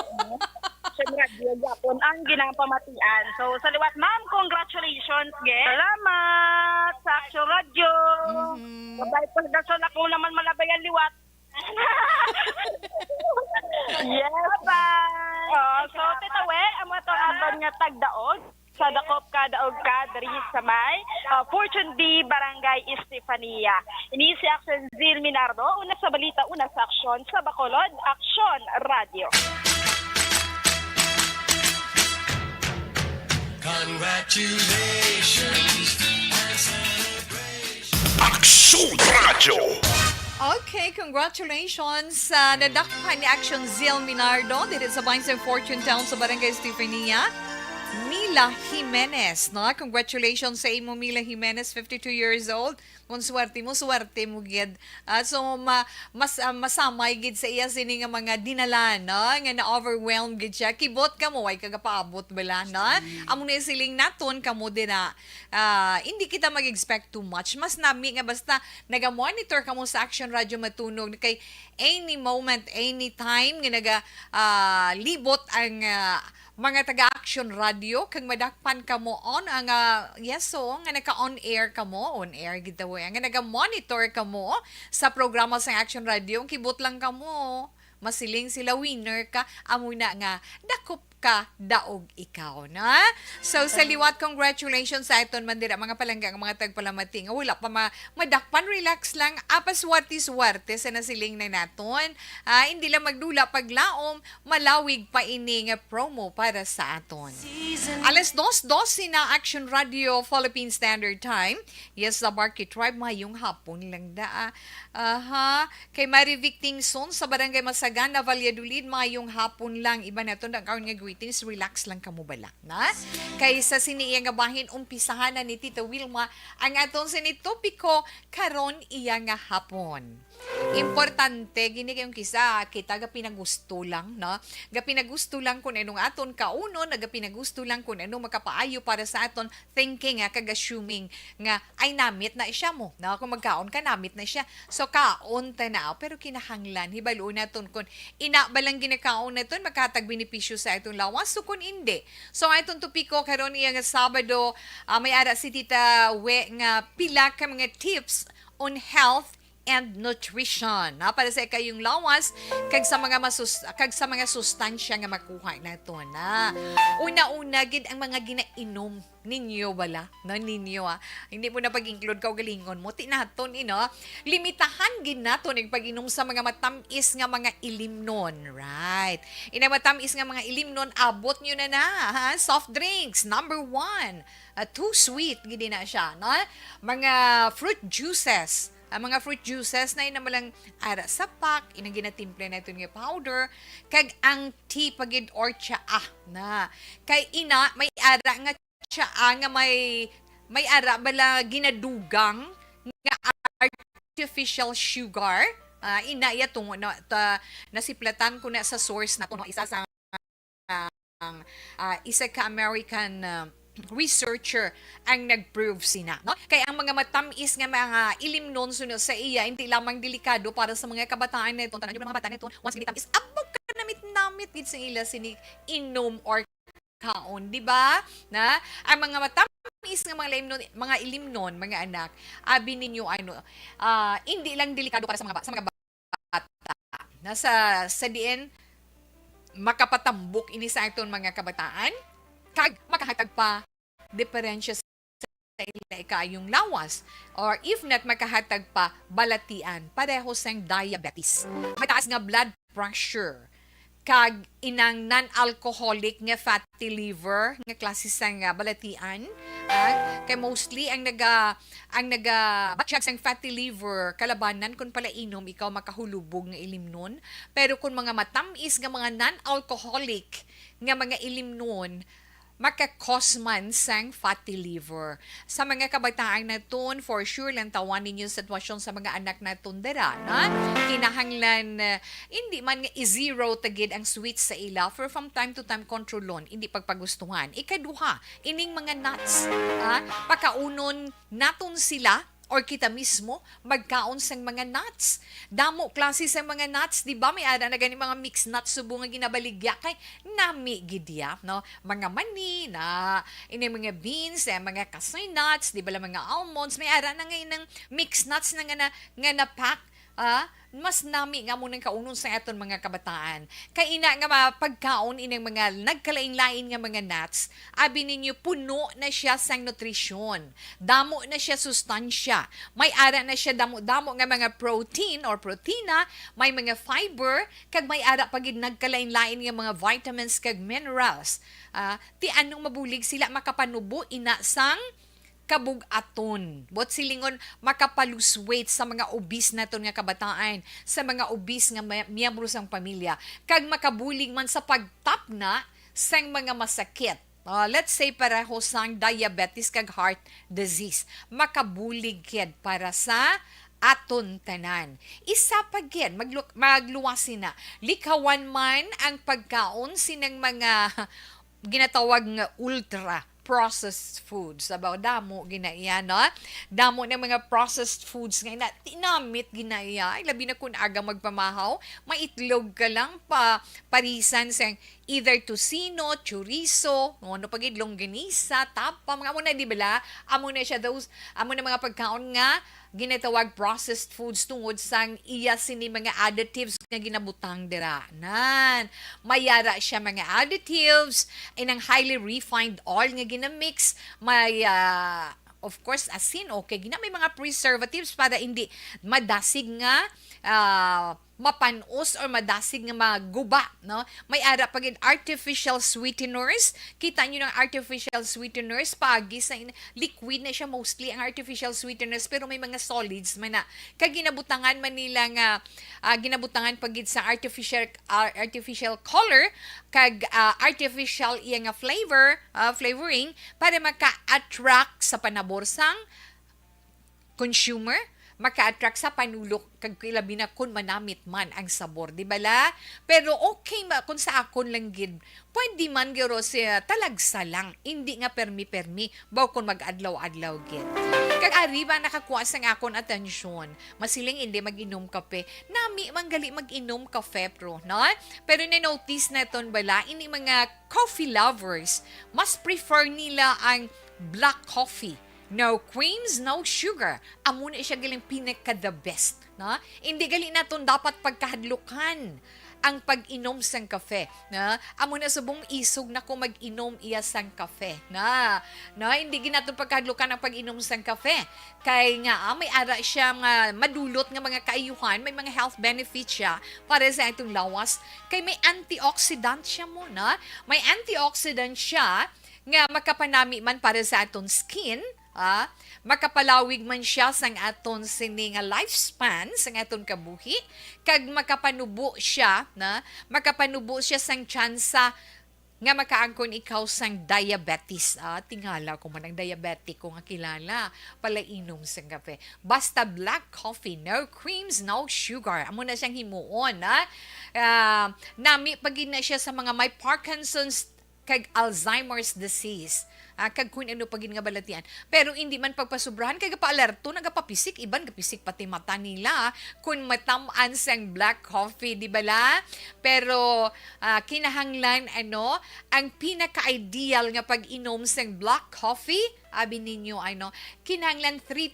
Action Radio, gyapon, ang ginapamatian. So, sa liwat, ma'am, congratulations, ge. Salamat sa Action Radio. Mhm. Mabait pa sa dasal ako naman malabayan liwat. Yes. Bye-bye. Oh, so, Tita We, amo to ang amban nga tagdaog. Sa dakop ka, daog ka, diri sa may, ah, Fortune B, Barangay Estefania. Ini si Action Zil Minardo, una sa balita, una sa aksyon, sa Bacolod, Action Radio. Congratulations and celebration. Aksyon Radio. Okay, congratulations sa nadakpan ni Action Zil Minardo diri sa Vines and Fortune Town sa Barangay Estefania. Mila Jimenez, no? Congratulations sa imo, Mila Jimenez, fifty-two years old. Kung swerte mo, swerte mo gid. Ah, so, ma-, mas, ah, masamay gid sa iya sini nga mga dinala, no? Nga na-overwhelm gid siya. Kibot ka mo, way ka gapaabot bala, no? Mm. Amo na yung siling naton, kamo din na, ah, hindi kita mag-expect too much. Mas nami nga basta naga-monitor kamo sa Action Radio matunog, kay any moment, any time nga naga, ah, libot ang, ah, mga taga Action Radio, kag madakpan kamo on ang, ah, yes, so, nga naka-on air kamo, on air gid daw, eh, nga naga-monitor kamo sa programa sa Action Radio, ang kibot lang kamo, masiling sila, winner ka, amo na nga, dakop ka, daog ikaw, na? So, sa liwat, congratulations sa aton man dira, mga palangga, nga mga tagpalamati, nga wala pa ma-, madakpan, relax lang, apa swerte-swerte sa nasiling na naton. Ah, hindi lang magdula paglaom, malawig pa ini nga promo para sa aton. Alas dos dose na, Action Radio Philippine Standard Time. Yes, sa Barky Tribe, mayong hapon lang da, ah. Aha. Kay Marivic Tingson sa Barangay Masagan, na Valladolid, mayong hapon lang. Iba na to, ang karon nga greetings, relax lang kamo bala, na? Kay sa sini iya nga bahin, umpisahan na ni Tita Wilma ang aton sini topiko karon iya nga hapon. Importante gini kay yung kisa kita gapinagusto lang, no? Gapinagusto lang kung anong aton kaunon, gapinagusto lang kung ano makapaayo para sa aton thinking, ah, kag assuming nga, "Ay, namit na siya mo." No? Kung magkaon ka, namit na siya. So, kaon ta na, pero kinahanglan, hibaluon naton kung ina ba lang ginakaon naton, makahatag benepisyo sa atong lawas, so kung hindi. So, ang atong topiko karon iya nga Sabado, ah, may ara si Tita We nga pila ka mga tips on health and nutrition, ha, para sa kayong lawas kag sa mga masus-, kag sa mga sustansya nga makuha nato na. Una-una gid ang mga ginainom ninyo bala, no, ninyo, ah. Hindi mo na pag-include, kaugalingon mo. Ti naton, ino, limitahan gid naton ang pag-inom sa mga matamis nga mga ilimnon. Right. Ina matamis nga mga ilimnon, abot nyo na na, ha? Soft drinks, number one. Ah, too sweet, gid na siya, no? Mga fruit juices. Ang mga fruit juices na ina malang ara sa pack, inang ginatimpla naton nga powder, kag ang tea pa gid or tsaa na. Kay ina, may ara nga tsaa nga may, may ara bala ginadugang nga artificial sugar. Ah, ina iya tungo na, ta, nasiplatan ko na sa source na to, no? Isa sa ang, ah, isa ka American, ah, researcher ang nag-prove sina, no? Kay ang mga matamis nga mga ilimnon suno sa iya, hindi lamang delikado para sa mga kabataan na ito. Tanan yung mga bata na ito, once ginitamis, abog ka namit-namit gid sa ila sini inom or kaon, di ba? Na, ang mga matamis nga mga ilimnon, mga ilimnon, mga anak, abi ninyo, ano, ah, hindi lang delikado para sa mga ba-, sa mga bata. Na sa, sa diin makapatambok ini sa aton mga kabataan, kag makahatag pa diferensya sa ila ikayong lawas, or if not, makahatag pa balatian, pareho sang diabetes, mataas nga blood pressure, kag inang non-alcoholic nga fatty liver nga klase sang, ah, balatian. Ah, kay mostly ang naga-, ang nagabatyag sang fatty liver kalabanan kon palainom ikaw makahulubog nga ilimnon. Pero kung mga matamis nga mga non-alcoholic nga mga ilimnon, maka-cause man sang fatty liver. Sa mga kabataan naton, for sure, lantawan ninyo ang sitwasyon sa mga anak naton dira, na kinahanglan, eh, hindi man nga i-zero ta gid ang sweets sa ila, for from time to time, kontrolon, hindi pagpagustuhan. Ikaduha, ining mga nuts, ah, pakaunon naton sila or kita mismo magkaon sang mga nuts. Damo klase sang mga nuts, di ba? May ara na gani mga mixed nuts subong nga ginabaligya kay nami gid ya, no? Mga mani na, ini mga beans, eh, mga cashew nuts, di ba, mga almonds, may ara na nga inang mixed nuts na nga na, nga na-pack, ah, mas nami nga mo nang kaunon sa aton mga kabataan. Kay ina nga mapagkaon ining mga nagkalain-lain nga mga nuts, abi ninyo, puno na siya sang nutrisyon. Damo na siya sustansya. May ara na siya damo-damo nga mga protein or protina, may mga fiber, kag may ara pa gid nagkalain-lain nga mga vitamins kag minerals. Ah, ti anong mabulig sila makapanubo ina sang kabug-aton. Buot silingon, makapaluswit sa mga obese naton nga kabataan, sa mga obese nga me-, miyembro sang pamilya, kag makabulig man sa pagtapna sang mga masakit. Ah, let's say, pareho sang diabetes kag heart disease. Makabulig gid para sa aton tanan. Isa pa gid, maglu-, magluwas sina. Likawan man ang pagkaon sining mga ginatawag nga ultra processed foods. Sabaw, damo ginaiya, no? Damo na mga processed foods nga ina-, tinamit ginaiya. Ay, labi na kun aga magpamahaw, maitlog ka lang pa, parisan sa either tocino, chorizo, no, ano pa gid, longganisa, tapa, mga amo na, di bala? Amo na siya, those, amo na mga pagkaon nga ginatawag processed foods tungod sang iya sini mga additives nga ginabutang dira. Nan, may ara siya mga additives, inang highly refined oil nga ginamix, may, ah, of course, asin, okay. Gina, may mga preservatives para hindi madasig nga, ah, mapanos or madasig nga maguba, no? May ara pa gid artificial sweeteners. Kita nyo ng artificial sweeteners, paagi sa in-, liquid na siya mostly ang artificial sweeteners, pero may mga solids man na. Kag ginabutangan man nila nga, ah, ginabutangan pa gid sa artificial, ah, artificial color, kag, ah, artificial iya nga flavor, ah, flavoring, para maka-attract sa panabor sang consumer, maka-attract sa panulok, kag ilabi na kun manamit man ang sabor, di bala? Pero okay ma-, kun sa akon lang gid, pwede man gyud siya talagsa lang, hindi nga permi-permi, baw kun mag-adlaw-adlaw gid. Kag ari ba nakakuha sang akon atensyon, masiling hindi mag-inom kape. Nami man gali mag-inom kafe, pero, no? Pero na-notice naton bala, ini mga coffee lovers, mas prefer nila ang black coffee. No creams, no sugar. Amo na siya galing pinaka the best, no? Hindi gali naton dapat pagkahadlukan ang pag-inom sang kafe, no? Amo na subong isog na ko mag-inom iya sang kafe, na, no? Hindi gid naton pagkahadlukan ang pag-inom sang kafe. Kay nga, ah, may ara siya nga madulot nga mga kaayuhan, may mga health benefits siya para sa atong lawas. Kay may antioxidant siya mo, no? May antioxidant siya nga makapanami man para sa aton skin, ah, makapalawig man siya sang aton sini nga lifespan, sang aton kabuhi, kag makapanubo siya, na, makapanubo siya sang tsansa nga makaangkon ikaw sang diabetes. Ah, tingala ko man ang diabetic ko nga kilala, palainom sang kape. Basta black coffee, no creams, no sugar. Amo na siyang himuon, ha? Ah, nami pa gid na siya sa mga may Parkinson's kag Alzheimer's disease. Ah, kag kun ano pa gid nga balatian. Pero hindi man pagpasubrahan, kay gapaalerto, nagapapisik, iban gapisik pati mata nila, kun matam-an sang black coffee, di bala? Pero, ah, kinahanglan, ano, ang pinaka-ideal nga pag-inom sang black coffee, abi ninyo, ano, kinahanglan three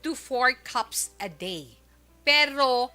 to four cups a day. Pero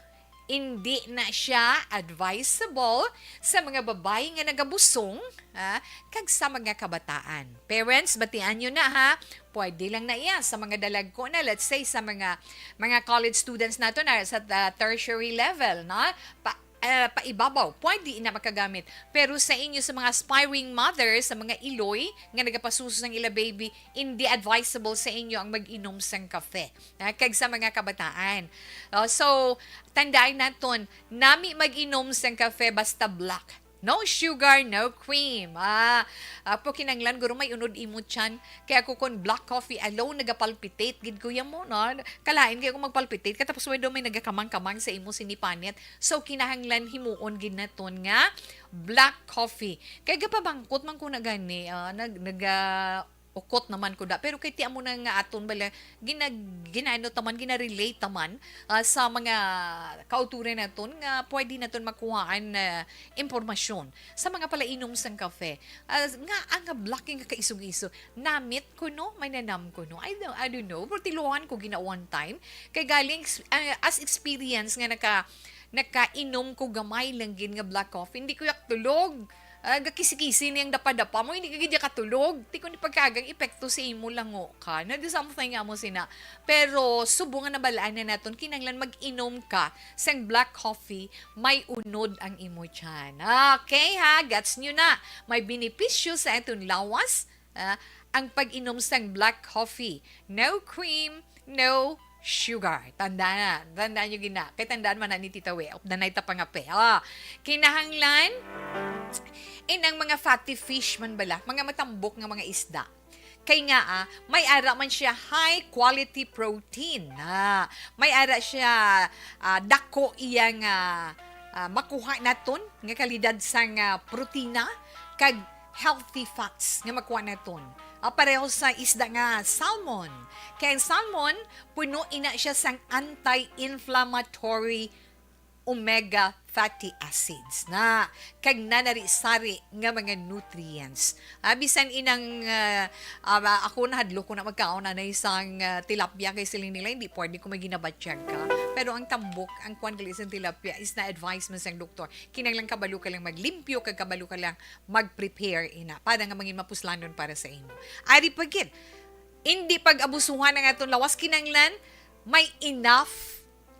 hindi na siya advisable sa mga babayi nga nagabusong, ah, kag sa mga kabataan. Parents, batian nyo na, ha. Pwede lang na iya sa mga dalagko na, let's say, sa mga, mga college students nato na sa, ah, tertiary level, no? Pa-, ah, paibabaw, pwede ina makagamit. Pero sa inyo, sa mga aspiring mother, sa mga iloy nga nagapasuso sang ila baby, hindi advisable sa inyo ang mag-inom sang kafe. Ah, kag sa mga kabataan. Oh, so, tandaan naton, nami mag-inom sang kafe basta black. No sugar, no cream. Ah, apo, kinahanglan guro may unod imo tiyan. Kaya ako, kon black coffee alone, nagapalpitate gid, kuya mo, no? Kalain kay kung magpalpitate ka, tapos wala daw may nagakamang-kamang sa imo sinipanit. So, kinahanglan himuon gid naton nga black coffee. Kay gapabangkot man ko na gani, ah, nag, naga-, ukot naman ko da. Pero kay ti amo na nga aton bala, ginag-, ginaano taman, ginarelate taman, ah, sa mga kauturan naton nga pwede naton makuhaan na impormasyon sa mga palainom sang kafe. Ah, nga, ang black nga kaisog-isog. Namit ko, no? May nanam ko, no? I don't, I don't know. Pero tiluhan ko gina one time. Kay galing, ah, as experience nga naka-, nakainom ko gamay lang gid nga black coffee, hindi ko yak tulog. Ah, gakisi-kisi niyang dapa-dapa mo, hindi ka gid katulog. Ti kun pagkagang epekto sa imo lango ka. Na di something nga mo sina. Pero subong nga nabalaan na naton, kinahanglan mag-inom ka sang black coffee, may unod ang imo tiyan. Okay ha, gets nyo na. May benepisyo sa aton lawas, ah, ang pag-inom sang black coffee. No cream, no sugar. Tanda na. Tandaan nyo gina. Kay tandaan man na ni Tita We. Updanay ta pangape. Ah, kinahanglan, in ang mga fatty fish man bala, mga matambok nga mga isda. Kay nga, ah, may ara man siya high quality protein. Ah, may ara siya, ah, dako iyang, ah, ah, makuha naton nga kalidad sang, ah, protina kag healthy fats nga makuha naton. Ah, pareho sa isda nga salmon. Kay ang salmon, puno ina siya sang anti-inflammatory omega fatty acids na kag nanari-sari nga mga nutrients. Ah, bisan inang, ah, ah, ako nahadlok ko na magkaon anay sang, ah, tilapia kay siling nila hindi pwede kung may ginabatyag ka. Pero ang tambok, ang kwan gali sang tilapia is na-advise man sang doktor. Kinahanglan kabalo ka lang maglimpyo kag kabalo ka lang mag-prepare ina para nga mangin mapuslanon para sa imo. Ari pa gid, hindi pag-abusuhan ang aton lawas, kinahanglan may enough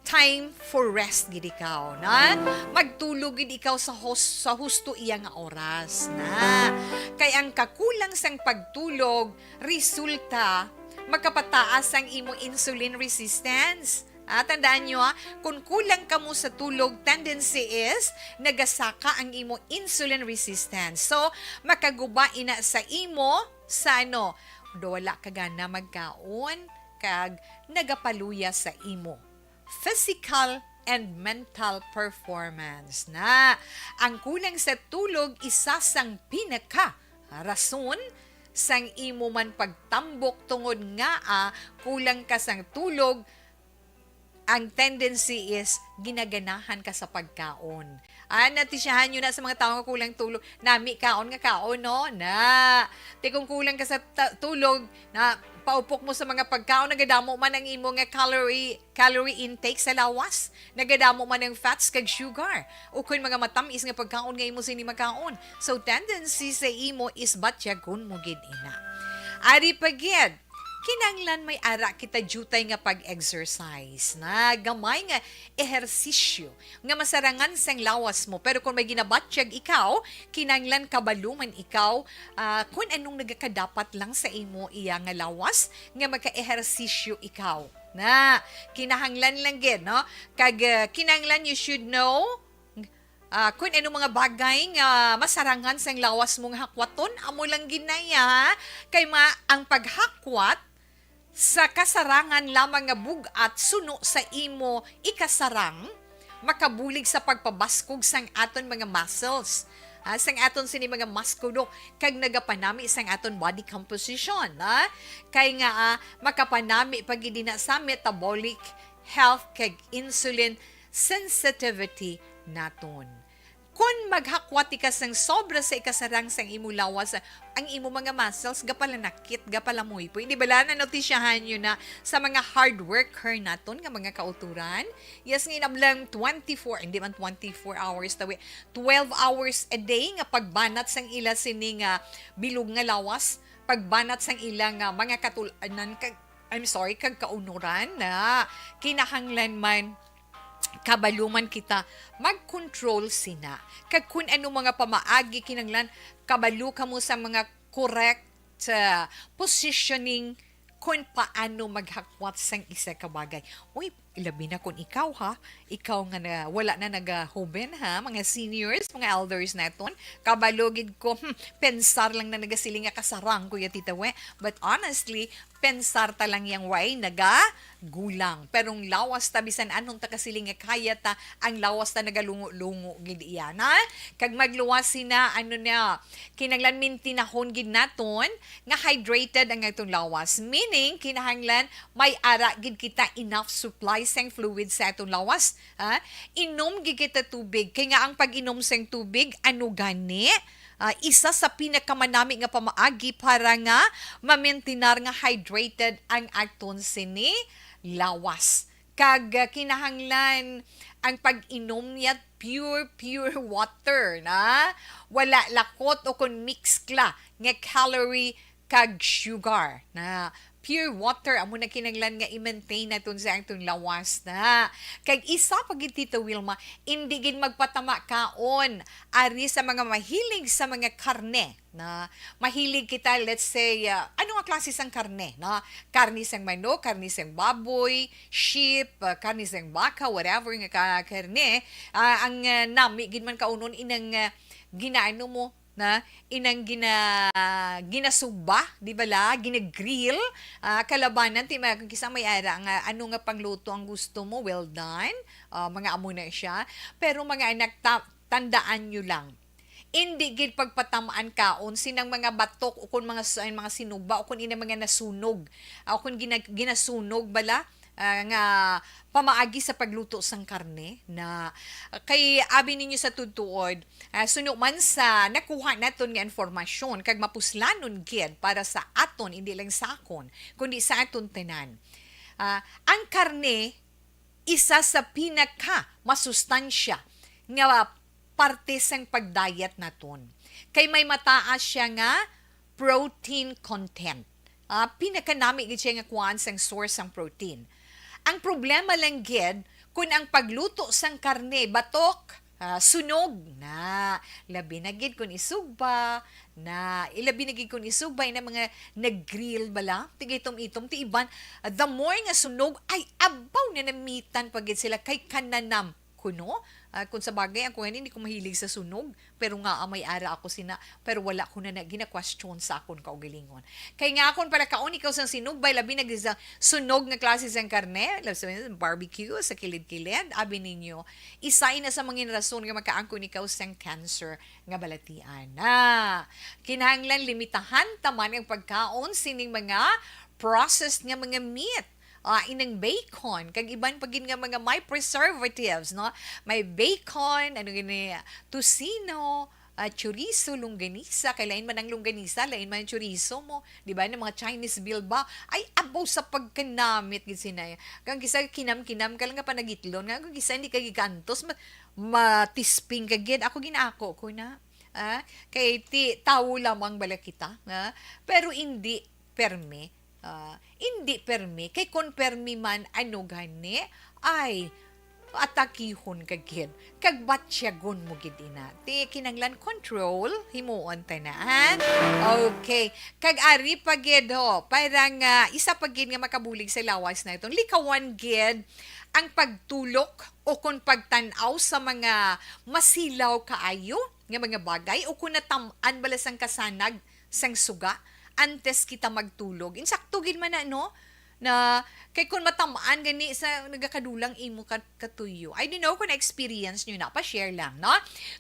time for rest gid ikaw, na? Magtulog gid ikaw sa hus-, sa husto iya nga oras, na? Kay ang kakulang sang pagtulog resulta makapataas ang imo insulin resistance. Ah, tandaan nyo, ah, kung kulang ka mo sa tulog, tendency is nagasaka ang imo insulin resistance. So, makaguba ina sa imo sa ano, do wala ka gana magkaon, kag nagapaluya sa imo physical and mental performance na. Ang kulang sa tulog isa sang pinaka rason sang imo man pagtambok tungod nga, ah, kulang ka sang tulog, ang tendency is ginaganahan ka sa pagkaon. Ah, natisyahan nyo na sa mga tawo nga kulang tulog. Nami kaon nga kaon, no? Na. Ti kung kulang ka sa ta-, tulog, na paupok mo sa mga pagkaon, nagadamo man ang imo nga calorie, calorie intake sa lawas, nagadamo man ang fats kag sugar, o kun mga matamis nga pagkaon nga imo sini makaon. So, tendency sa imo is batyagon mo gid ina. Ari pa gid, kinahanglan may ara kita diutay nga pag-exercise, na gamay nga ehersisyo nga masarangan sang lawas mo. Pero kung may ginabatyag ikaw, kinahanglan kabalo man ikaw, ah, kung anong nagakadapat lang sa imo iya nga lawas nga maka-ehersisyo ikaw. Na, kinahanglan lang gid, no? Kag, ah, kinahanglan you should know, ah, kung ano mga bagay nga masarangan sang lawas mo nga hakwaton, amo lang gid na iya, ha? Kay ma-, ang paghakwat sa kasarangan lamang nga bug-at suno sa imo ikasarang, makabulig sa pagpabaskog sang aton mga muscles, ah, sang aton sini mga muskulo, kag nagapanami sang aton body composition, ah. Kay nga, ah, makapanami pa gid na sa metabolic health kag insulin sensitivity naton. Kon maghakwat ka sang sobra sa ikasarang sang imo lawas, ang imo mga muscles gapalanakit, gapalamuypoy. Di bala, nanotisyahan nyo na sa mga hard worker naton nga mga kauturan? Yes, nga inablang twenty-four, hindi man twenty-four hours, tawi, twelve hours a day nga pagbanat sang ila sini nga bilog nga lawas, pagbanat sang ila nga mga katul-anan, kag, I'm sorry, kag kaunuran na kinahanglan man kabalo man kita mag-control sina. Kag kun ano mga pamaagi kinahanglan, kabalo kamo sa mga correct, ah, positioning kun paano maghakwat sang isa ka bagay. Uy, ilabi na kun ikaw, ha, ikaw nga na, wala na nagahuben, ha, mga seniors, mga elders naton, kabalo gid ko, hmm, pensar lang na nagasiling nga kasarang, Kuya Tita We. But honestly, pensar ta lang yang way nagagulang. Pero ang lawas ta, bisan anong ta kasiling nga kaya ta, ang lawas ta nagalungo-lungo gid iya na. Kag magluwas sina, ano na, kinahanglan mintinahon gid naton nga hydrated ang atong lawas. Meaning, kinahanglan may ara gid kita enough supply sang fluid sa atong lawas. Ha? Inom gid kita tubig. Kay nga ang pag-inom sang tubig, ano gani? Ah, isa sa pinakamanami nga pamaagi para nga mamintinar nga hydrated ang aton sini lawas. Kag, ah, kinahanglan ang pag-inom niya pure, pure water na wala lakot o kon mix la nga calorie kag sugar na pure water amo na kinahanglan nga i-maintain naton sa atong lawas na. Kag isa pa gid, Tita Wilma, indi gid magpatama kaon ari sa mga mahilig sa mga karne na mahilig kita, let's say, ah, ano nga klase sang karne, no? Karne sang manok, karne sang baboy, sheep, ah, karne sang baka, whatever nga ka-, karne, ah, ang, ah, nami gid man kaunon inang, ah, ginaano mo na inang gina-, ginasugba, di ba la? Ginagrill, ah, kalabanan, ti, ma-, kung kisa may ara nga ano nga pangluto ang gusto mo, well done. Ah, mga amo na siya. Pero mga anak, ta-, tandaan nyo lang, indi gid pagpatamaan kaon sinang mga batok o kon mga s-, mga sinugba o kon ina mga nasunog, ah, o kon gina-, ginasunog bala, ah, nga pamaagi sa pagluto sang karne na kay abi ninyo sa tudtuod, ah, suno man sa nakuha naton nga informasyon kag mapuslanon gid para sa aton, indi lang sa akon, kundi sa aton tanan. Ah, ang karne isa sa pinaka masustansya nga parte sang pag-diet naton. Kay may mataas siya nga protein content. Ah, pinakanami gid siya nga kuan sang source sang protein. Ang problema lang gid, kung ang pagluto sang karne batok, ah, sunog na, labi na gid kung isugba na, ilabi na gid kung isugba ina mga nag-grill bala, tigitom-itom ti iban, the more nga sunog, ay abaw na namitan pa gid sila kay kananam kuno. Ah, kung sa bagay, ako nga hindi ko mahilig sa sunog, pero nga, ah, may ara ako sina, pero wala ko na, na gina-question sa akon kaugalingon. Kay nga akon para kaon ikaw sang sinugbay, labi na gid sa sunog nga klase sang karne, labi sa barbecue, sa kilid-kilid, abi ninyo, isa ina sa mga rason nga makaangkon ikaw sang cancer nga balatian. Na, kinahanglan limitahan ta man ang pagkaon sining mga processed nga mga meat. Ah, inang bacon, kag iban pa gid nga mga may preservatives, no? May bacon, ano gini, tocino, ah, chorizo, longganisa, kay lain man ang longganisa, lain man ang chorizo mo, di ba? Ng mga Chinese bilbao, ay abaw sa pagkanamit gid sinay. Kang kisa kinam-kinam ka lang nga panagitlon, nga kung kisa hindi ka gigantos, ma-, matisping ka gid. Ako ginaako ko na. Ah, kay ti tawo lamang bala kita, nga, pero hindi permi. Ah, hindi permi. Kay kon permi man, ano gani? Ay, atakihon ka gid. Kag batyagon mo gid ina. Ti kinanglan control, himuon ta na, ha? Okay. Kag ari pa gid, ho, parang, ah, isa pa gid nga makabulig sa lawas na itong likawan gid ang pagtulok o kon pagtan-aw sa mga masilaw kaayo nga mga bagay o kon natam-an bala sang kasanag sang suga antes kita magtulog. Insakto gid man na, no? Na, kay kung matam-an gani sa nagakadulang imo ka-, katuyo. I don't know kung na-experience nyo na, pa-share lang, no?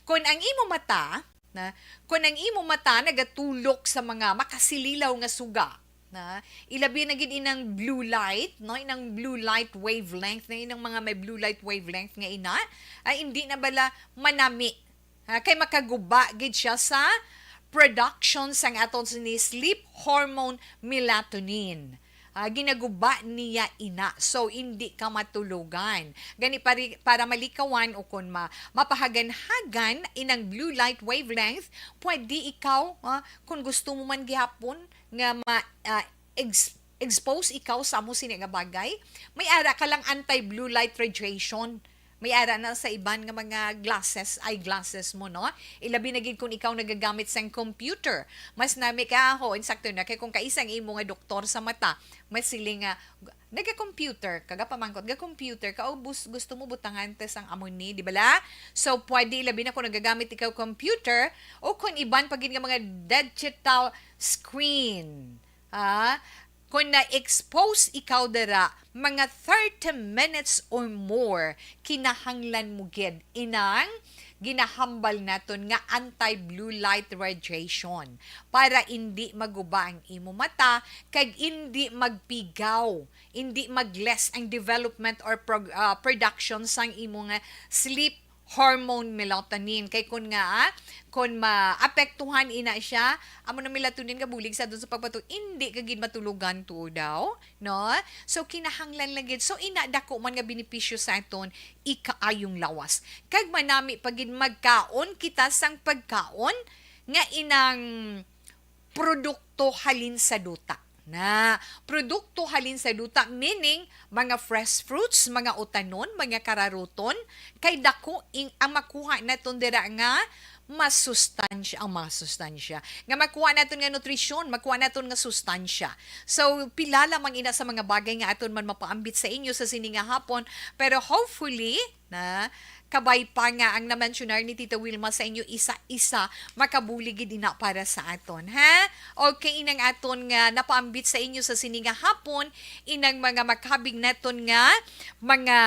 Kung ang imo mata, na, kung ang imo mata nagatulok sa mga makasililaw nga suga, na, ilabi na gid inang blue light, no? Inang blue light wavelength, na inang mga may blue light wavelength nga ina, ay hindi na bala manami. Ha, kay makaguba gid siya sa production sang aton sini sleep hormone melatonin. Ah, ginaguba niya ina. So, hindi ka matulogan. Gani pari-, para malikawan o kon ma-, mapahagan-hagan inang blue light wavelength, pwede ikaw, ah, kung gusto mo man gihapon nga ma-, ah, ex-, expose ikaw sa amo sini nga bagay, may ara ka lang anti-blue light radiation. May ara na sa iban nga mga glasses, eyeglasses mo, no? Ilabi na gid kung ikaw nagagamit sang computer. Mas nami ka, ho, insakto na, kay kung kaisa ang imo nga doktor sa mata, mas siling nga, naga-computer ka, gapamangkot, ga-computer ka, o bus-, gusto mo butangan ta sang amo ni, di bala? So, pwede ilabi na kung nagagamit ikaw computer, o kung iban pa gid nga mga digital screen. Ah, kung na-expose ikaw dira, mga thirty minutes or more, kinahanglan mo gid inang ginahambal naton nga anti-blue light radiation para indi maguba ang imo mata kag indi magpigaw, indi mag-less ang development or prog-, ah, production sang imo nga sleep hormone melatonin. Kay kun nga, ah, kun maapektuhan ina siya, amo na melatonin nga bulig sa aton sa pagpatulog, indi ka gid matulogan tuo daw, no? So, kinahanglan lang gid. So, ina, dako man nga benepisyo sa aton, ikaayong lawas. Kag manami pa gid magkaon kita sang pagkaon nga inang produkto halin sa duta. Na, produkto halin sa duta, meaning mga fresh fruits, mga utanon, mga kararuton, kay dako ing ang makuha naton dira nga masustansya, ang mga sustansya. Nga makuha naton nga nutrisyon, makuha naton nga sustansya. So, pila lamang ina sa mga bagay nga aton man mapaambit sa inyo sa sini nga hapon, pero hopefully, na kabay pa nga ang na-mentionar ni Tita Wilma sa inyo isa-isa, makabulig gid ina para sa aton, ha? Okay, inang aton nga napaambit sa inyo sa sini nga hapon, inang mga makabig naton nga mga,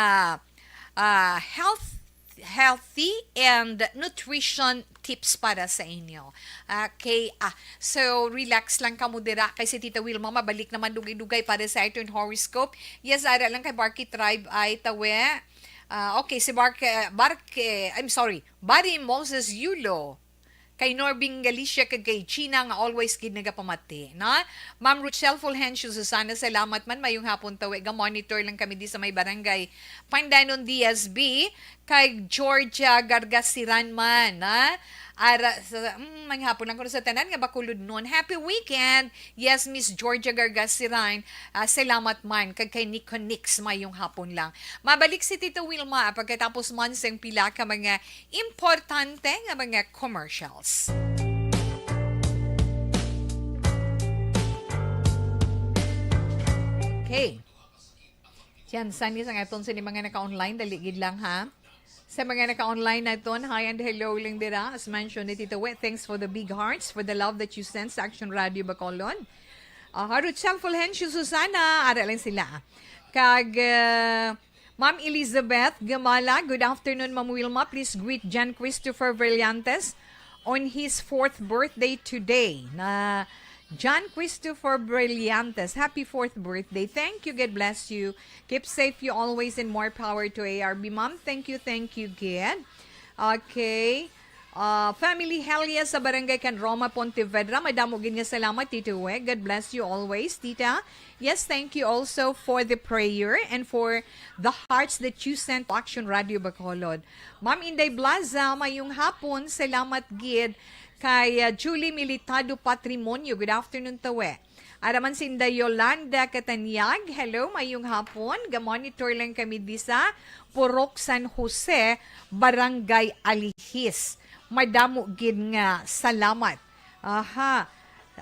ah, health, healthy and nutrition tips para sa inyo. Okay, ah, so relax lang kamo dira kay si Tita Wilma mabalik naman dugay-dugay para sa aton horoscope. Yes, ara lang kay Barky Tribe ay tawe. Ah, okay, si Barke, Barke, I'm sorry, Barry Moses Yulo. Kay Norbing Galicia kag kay China nga always gid nagapamati, na? Ma'am Rochelle Fulgencio Susana, salamat man. Mayong hapon, tawi. Ga-monitor lang kami di sa may barangay Pandanon D S B. Kay Georgia Gargasiran man, na? Ara, sa, mm, mayong hapon lang ko sa tanan nga Bacolod noon. Happy weekend! Yes, Miss Georgia Gargasiran, ah, salamat man. Kag kay Nico Nix, mayong hapon lang. Mabalik si Tito Wilma, ah, pagkatapos man sang pila ka mga importante nga mga commercials. Okay. Yan, sanis ang aton sa mga naka-online. Dali gid lang, ha? Sa mga naka-online naton, hi and hello lang dira. As mentioned ni Tito Wet, thanks for the big hearts, for the love that you send sa Action Radio Bacolod. Ah, Haruchel Fulgencio Susana, ara lang sila. Kag, ah, Ma'am Elizabeth Gamala, good afternoon, Ma'am Wilma. Please greet John Christopher Brillantes on his fourth birthday today. Na John Christopher Brillantes, happy fourth birthday. Thank you, God bless you. Keep safe you always and more power to A R B. Ma'am, thank you, thank you, gid. Okay. Ah, Family Helia sa Barangay Can Roma, Pontevedra. Madamo gid nga salamat, Tito Wek. God bless you always, Tita. Yes, thank you also for the prayer and for the hearts that you sent to Action Radio Bacolod. Ma'am Inday Blaza, mayong hapon. Salamat gid kay, ah, Julie Militado Patrimonio. Good afternoon, Tawe. Araman si Inday Yolanda Cataniag. Hello, mayong hapon. Ga-monitor lang kami di sa Purok San Jose, Barangay Alihis. Madamo gid nga salamat. Aha.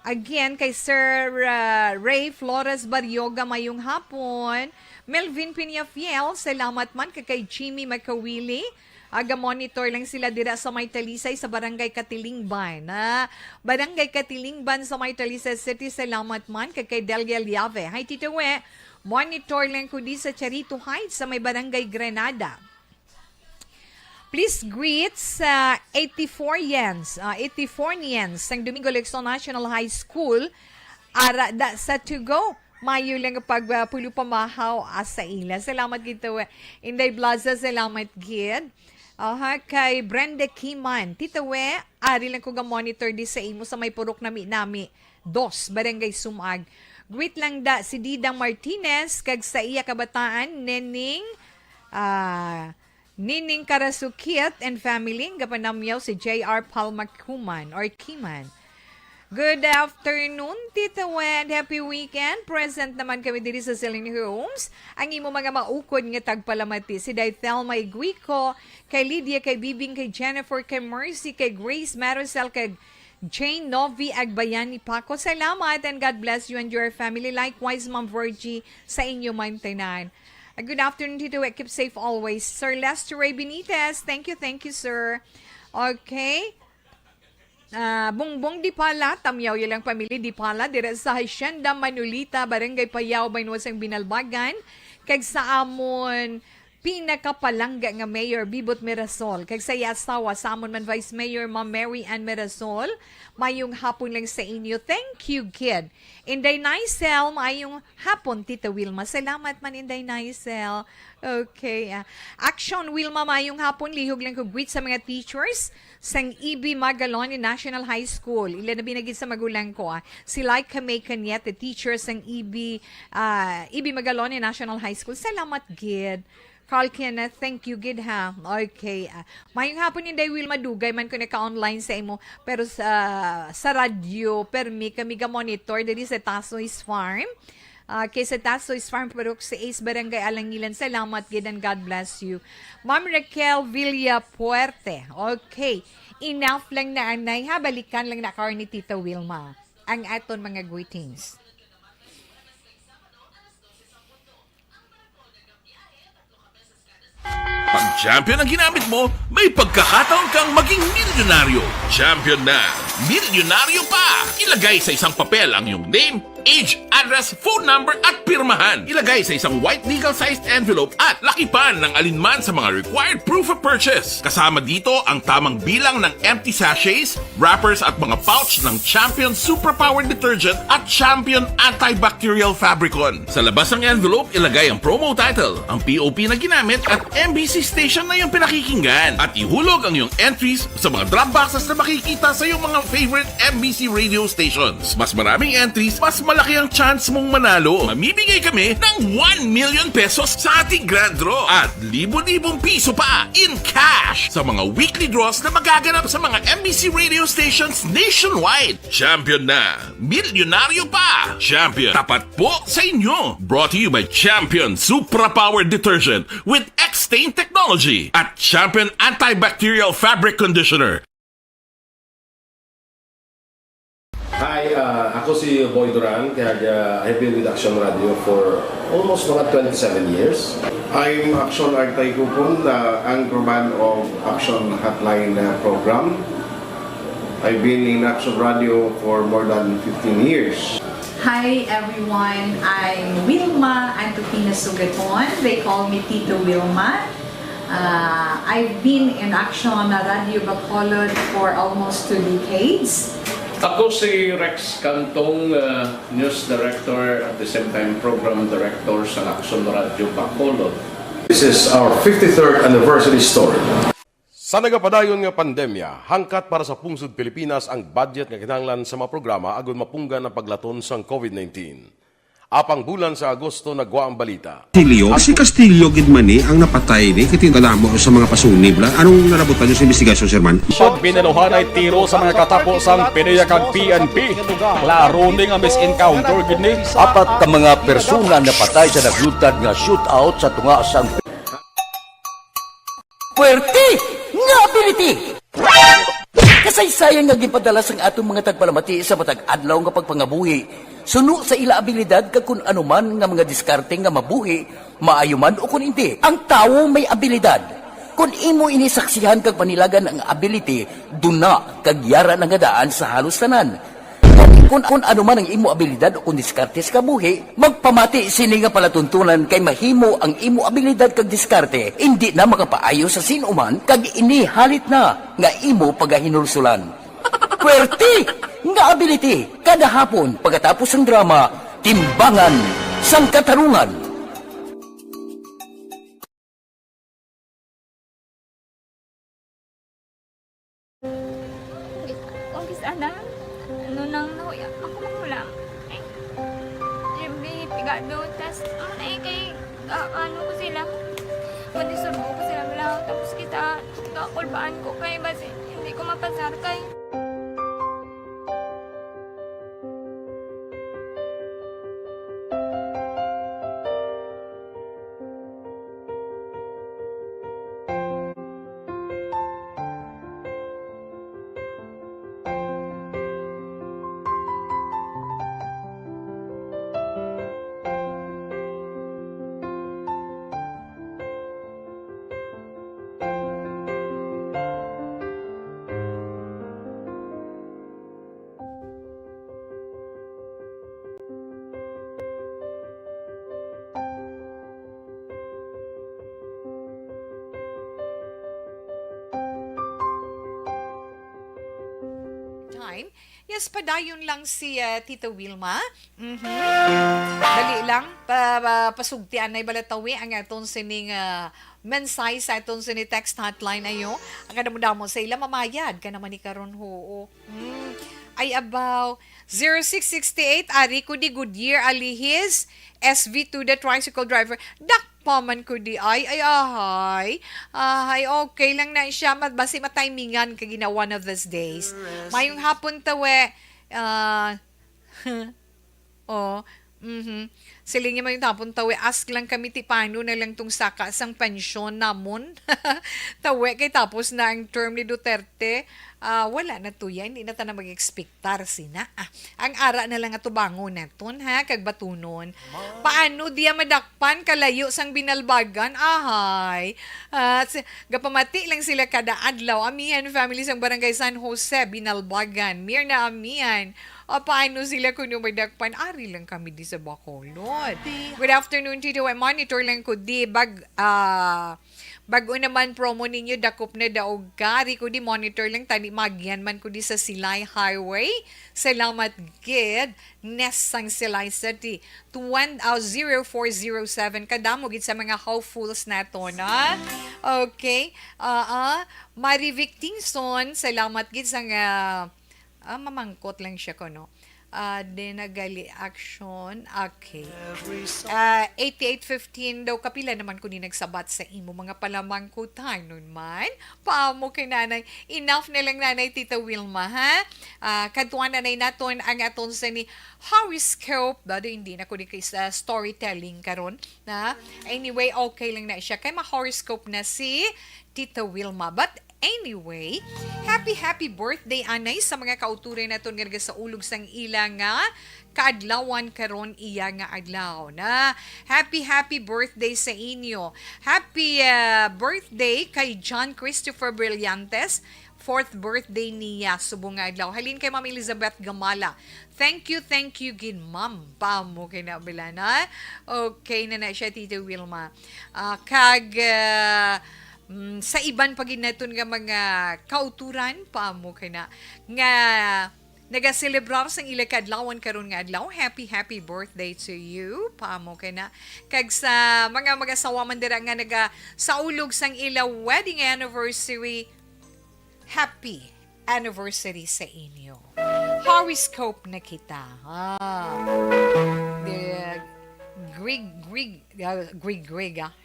Again, kay Sir, ah, Ray Flores Barrioga, mayong hapon. Melvin Peñafiel, salamat man. Kay, kay Jimmy Makawili, aga-monitor lang sila dira sa may Talisay, sa Barangay Katilingban. Ah, Barangay Katilingban sa may Talisay City, salamat man. Kay, kay Delia Liave. Hi, Tito We. Monitor lang ko di sa Charito Heights, sa may Barangay Granada. Please greet sa eighty-four Yens, ah, eighty-four Yens sang Domingo Lacson National High School. Ara da sa to go. Mayo lang ang pag, ah, pulo pamahaw, ah, sa ila. Salamat gid to, eh. Inday Blaza, salamat gid. Aha, kay Brenda Kiman. Tita We, ari lang ko ga-monitor di sa imo sa may Purok Nami-Nami dos, Barangay Sumag. Greet lang da si Dida Martinez kag sa iya kabataan, Nening, ah, Nining Karasukit and family, ang gapanamyaw si J R Palma Kuman or Kiman. Good afternoon, Tita Wed. Happy weekend. Present naman kami diri sa Celine Homes. Ang imo mga maukod nga tagpalamati, si Day Thelma Iguico, kay Lydia, kay Bibing, kay Jennifer, kay Mercy, kay Grace, Maricel, kay Jane Novi Agbayani Paco. Salamat and God bless you and your family. Likewise, Ma'am Virgie, sa inyo man tanan. Uh, good afternoon, Tito Wet. Keep safe always. Sir Lester Ray Benitez, thank you, thank you, sir. Okay. Ah, Bongbong Dipala, Tamyaw Yalang Pamilya Dipala, dira sa Hacienda Manolita, Barangay Payao, Banwa sang Binalbagan, kag sa amon pinakapalangga nga mayor, Bibot Mirasol, kag sa iya asawa, sa amon man Vice Mayor, Ma'am Mary Ann Mirasol, mayong hapon lang sa inyo. Thank you, kid. Inday Nicel, mayong hapon, Tita Wilma. Salamat man, Inday Nicel. Okay, ah. Action, Wilma, mayong hapon. Lihog lang ko greet sa mga teachers sang E B Magalone National High School. Ila na binagid sa magulang ko, ah. Si Like Kamay Cañete, teacher sang E B, ah, E B Magalone National High School. Salamat gid. Carl Kenneth, thank you gid, ha. Okay, ah. Mayong hapon, Inday Wilma. Dugay man ko naka-online sa imo, pero sa, sa radyo, permi kami ga-monitor diri sa Tasoy's Farm. Ah, kay sa Tasoy's Farm, Purok six, Barangay Alangilan. Salamat gid and God bless you. Ma'am Raquel Villapuerte. Okay. Enough lang na, anay, ha? Balikan lang na karon ni Tita Wilma ang aton mga greetings. Pag Champion ang ginamit mo, may pagkakataon kang maging milyonaryo. Champion na, milyonaryo pa! Ilagay sa isang papel ang iyong name, age, address, phone number, at pirmahan. Ilagay sa isang white legal-sized envelope at lakipan ng alinman sa mga required proof of purchase. Kasama dito ang tamang bilang ng empty sachets, wrappers, at mga pouch ng Champion Superpower Detergent at Champion Antibacterial Fabricon. Sa labas ng envelope, ilagay ang promo title, ang P O P na ginamit, at M B C station na iyong pinakikinggan. At ihulog ang iyong entries sa mga drop boxes na makikita sa iyong mga favorite M B C radio stations. Mas maraming entries, mas malaki ang chance mong manalo. Mamimigay kami ng one million pesos sa ating grand draw at libo-libong piso pa in cash sa mga weekly draws na magaganap sa mga M B C radio stations nationwide. Champion na! Milyonaryo pa! Champion, tapat po sa inyo! Brought to you by Champion Supra Power Detergent with X-Stain Technology at Champion Antibacterial Fabric Conditioner. Hi, ah, ako si Boy Duran, kag, ah, I've been with Action Radio for almost mga twenty-seven years. I'm Action Artay Kupon, the anchorman of Action Hotline, uh, program. I've been in Action Radio for more than fifteen years. Hi everyone, I'm Wilma Antupina Sugaton. They call me Tito Wilma. Uh, I've been in Action Radio Bacolod for almost two decades. Ako si Rex Cantong, uh, news director, at the same time program director sa Action Radio Bacolod. This is our fifty-third anniversary story. Sa nagapadayon nga pandemya, hangkat para sa pungsod Pilipinas ang budget nga kinahanglan sa mga programa agud mapunggan ang paglaton sang COVID nineteen. Apang bulan sa Agosto nagwa ang balita. Castillo? Si Castillo gid man ni ang napatay ni, kay tindala mo sa mga pasunib la. Anong nalabutan niyo sa investigasyon, Sir Man? Pag binaluhan ay tiro sa mga katapo sang PDEA kag P N P. Klaro ni nga mis-encounter gid ni. Apat ka mga persona napatay sa naglutad nga shootout sa tunga sang Puwerte nga ability! Kasaysayan nga ginpadala sang aton mga tagpalamati sa matag adlaw nga pagpangabuhi, suno sa ila abilidad kag kun ano man nga mga diskarte nga mabuhi, maayo man o kun indi, ang tawo may abilidad. Kun imo ini saksihan kag panilagan ang ability, duna kag yara na nga daan sa halos tanan. Kun, kun ano man ang imo abilidad o kun diskarte sa kabuhi, magpamati sini nga palatuntunan kay mahimo ang imo abilidad kag diskarte indi na makapaayo sa sin-o man kag ini halit na nga imo pagahinulsulan. Puwerte nga ability kada hapon pagkatapos sang drama, Timbangan sang Katarungan. Kung kis ana, ano nang nahuya, ako magulang. Eh, Jimmy, pigado, tas, ano na eh, kay, ah, ano ko sila, madisurbo ko sila, wala, tapos kita, kakulbaan ko kay, basi, hindi ko mapasar kay. Yes, padayon lang si, ah, Tita Wilma. Mhm. Dali lang, pa, pa, pasugtian na balatawi ang aton sining, ah, mensahe sa aton sini text hotline ayo. Ang kadamo-damo sa ila mamayad ka naman ni karon, ho. Mm. Ay, abaw. Zero six sixty-eight, Ari ko di Goodyear, Alihis, S V two, the tricycle driver. Dakpaman ko di ay, ay, ahay. Ahay, okay lang na siya. Mat-, basi matimingan ka gina one of these days. Mayong hapon, tawe. Ah, oh, mhm. Siling niya, mayong hapon, tawe. Ask lang kami, ti paano na lang tong saka sang pensyon namon? Tawe, kay tapos na ang term ni Duterte. Ah, wala na to yan. Hindi na ta na mag-expectar sina. Ah, ang ara na lang atubangon naton, ha, kag batunon. Paano diya madakpan kalayo sang Binalbagan? Ahay. Ah, si, gapamati lang sila kada adlaw. Amihan family sang Barangay San Jose, Binalbagan. Mirna Amihan. Ah, paano sila kuno madakpan? Ari lang kami di sa Bacolod. Good afternoon, Tito. Monitor lang ko di bag, ah, Bag-o naman promo ninyo, dakop na daog ka. Ari ko di monitor lang, tani magyan man ko di sa Silay Highway. Salamat gid, Ness sang Silay City. Twen-, ah, zero four zero seven. Kadamo gid sa mga hopefuls nato, na? Okay. Ah, ah. Marivic Tingson, salamat gid sa nga, ah, mamangkot lang siya ko, no? Ah, di nagali action. Okay. Ah, eighty-eight fifteen daw, kapila naman ko ni nagsabat sa imo mga palamangkutan nun man? Paamo kay nanay. Enough na lang, nanay, Tita Wilma, ha? Ah, kadtuan, nanay, naton ang aton sa ni horoscope. Bado, hindi na ko ni kay sa storytelling karon, na? Anyway, okay lang na siya. Kay ma-horoscope na si Tita Wilma. But anyway, happy, happy birthday, anay, sa mga kauturan naton nga nagasaulog sang ila nga kaadlawan karon, iya nga adlaw na. Happy, happy birthday sa inyo. Happy, ah, birthday kay John Christopher Brillantes. Fourth birthday niya subong nga adlaw. Halin kay Ma'am Elizabeth Gamala. Thank you, thank you gid, ma'am. Paamo kay na, Bilana. Okay na na siya, Tito Wilma. Ah, kag, ah, mm, sa iban pa gid naton nga mga kauturan, paamo kay na, nga nagaselebrar sang ila kaadlawan karon nga adlaw. Happy, happy birthday to you. Paamo kay na. Kag sa mga mag-asawa man dira nga nagasaulog sang ila wedding anniversary, happy anniversary sa inyo. Horoscope na kita. Ah. The Grig, Grig, ah, Grig, Grig, ah.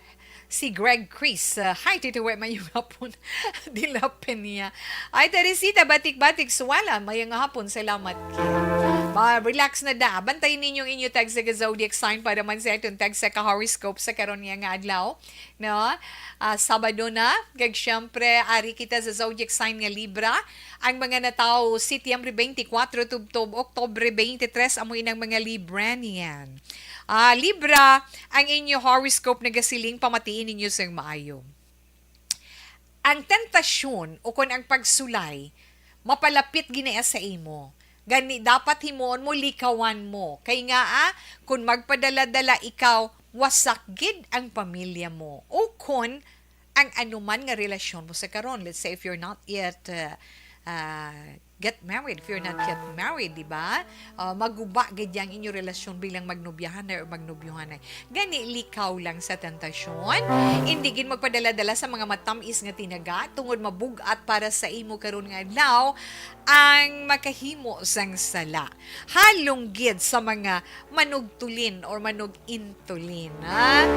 Si Greg Chris. Ah, hi, Tito Wet, mayong hapon. Dila pa niya. Ay, Teresita, batik-batik, suwala, mayong hapon, salamat. Ma, relax na da. Bantayin ninyo ang inyo tag sa zodiac sign para man sa itong tag sa ka-horoscope sa karon niya nga adlaw. No? Ah, Sabado na, kag siyempre, ari kita sa zodiac sign nga Libra. Ang mga natawo, Setyembre twenty-four tubtob Oktobre twenty-three, amo inang mga Libranian. Ah, Libra, ang inyo horoscope nagasiling, pamatiin ninyo sing maayo. Ang tentasyon o kon ang pagsulay mapalapit gid na sa imo. Gani, dapat himuon mo, likawan mo. Kay nga, ah, kung magpadala-dala ikaw, wasak gid ang pamilya mo. O kon ang anuman nga relasyon mo sa karon, let's say if you're not yet, uh, uh, get married, if you're not yet married, di ba? Uh, maguba gid ang inyo relasyon bilang magnobyahanay or magnobyohanay. Gani, likaw lang sa tentasyon. Indi gid magpadala-dala sa mga matamis nga tinaga, tungod mabug-at para sa imo karon nga adlaw ang makahimo sang sala. Halong gid sa mga manugtulin or manug-intulin, ha?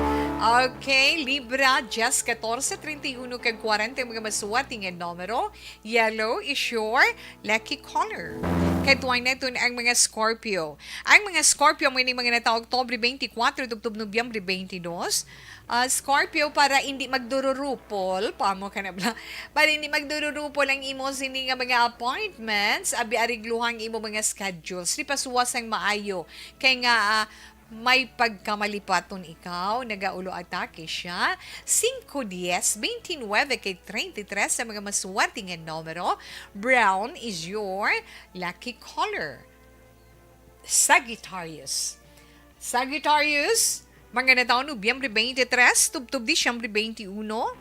Okay, Libra, Jess, katorse, treinta y uno kag kwarenta ang mga maswerte nga numero. Yellow is your lucky color. Kay tuwang naton ang mga Scorpio. Ang mga Scorpio, mo ini mga natawo Oktobre twenty-four, tubtob Nobyembre twenty-two. Ah, Scorpio, para hindi magdururupol, paamo ka na bla-, para hindi magdururupol ang imo sini nga mga appointments, abi arigluha ang imo mga schedules. Di pasuwas ang maayo. Kay nga, ah, may pagkamalipaton ikaw, nagaulo atake siya. Cinco, diez, veintinueve kay treinta y tres sa mga maswerte nga numero. Brown is your lucky color. Sagittarius. Sagittarius, mga natawo Nobyembre twenty-three, tubtob Disyembre twenty-one.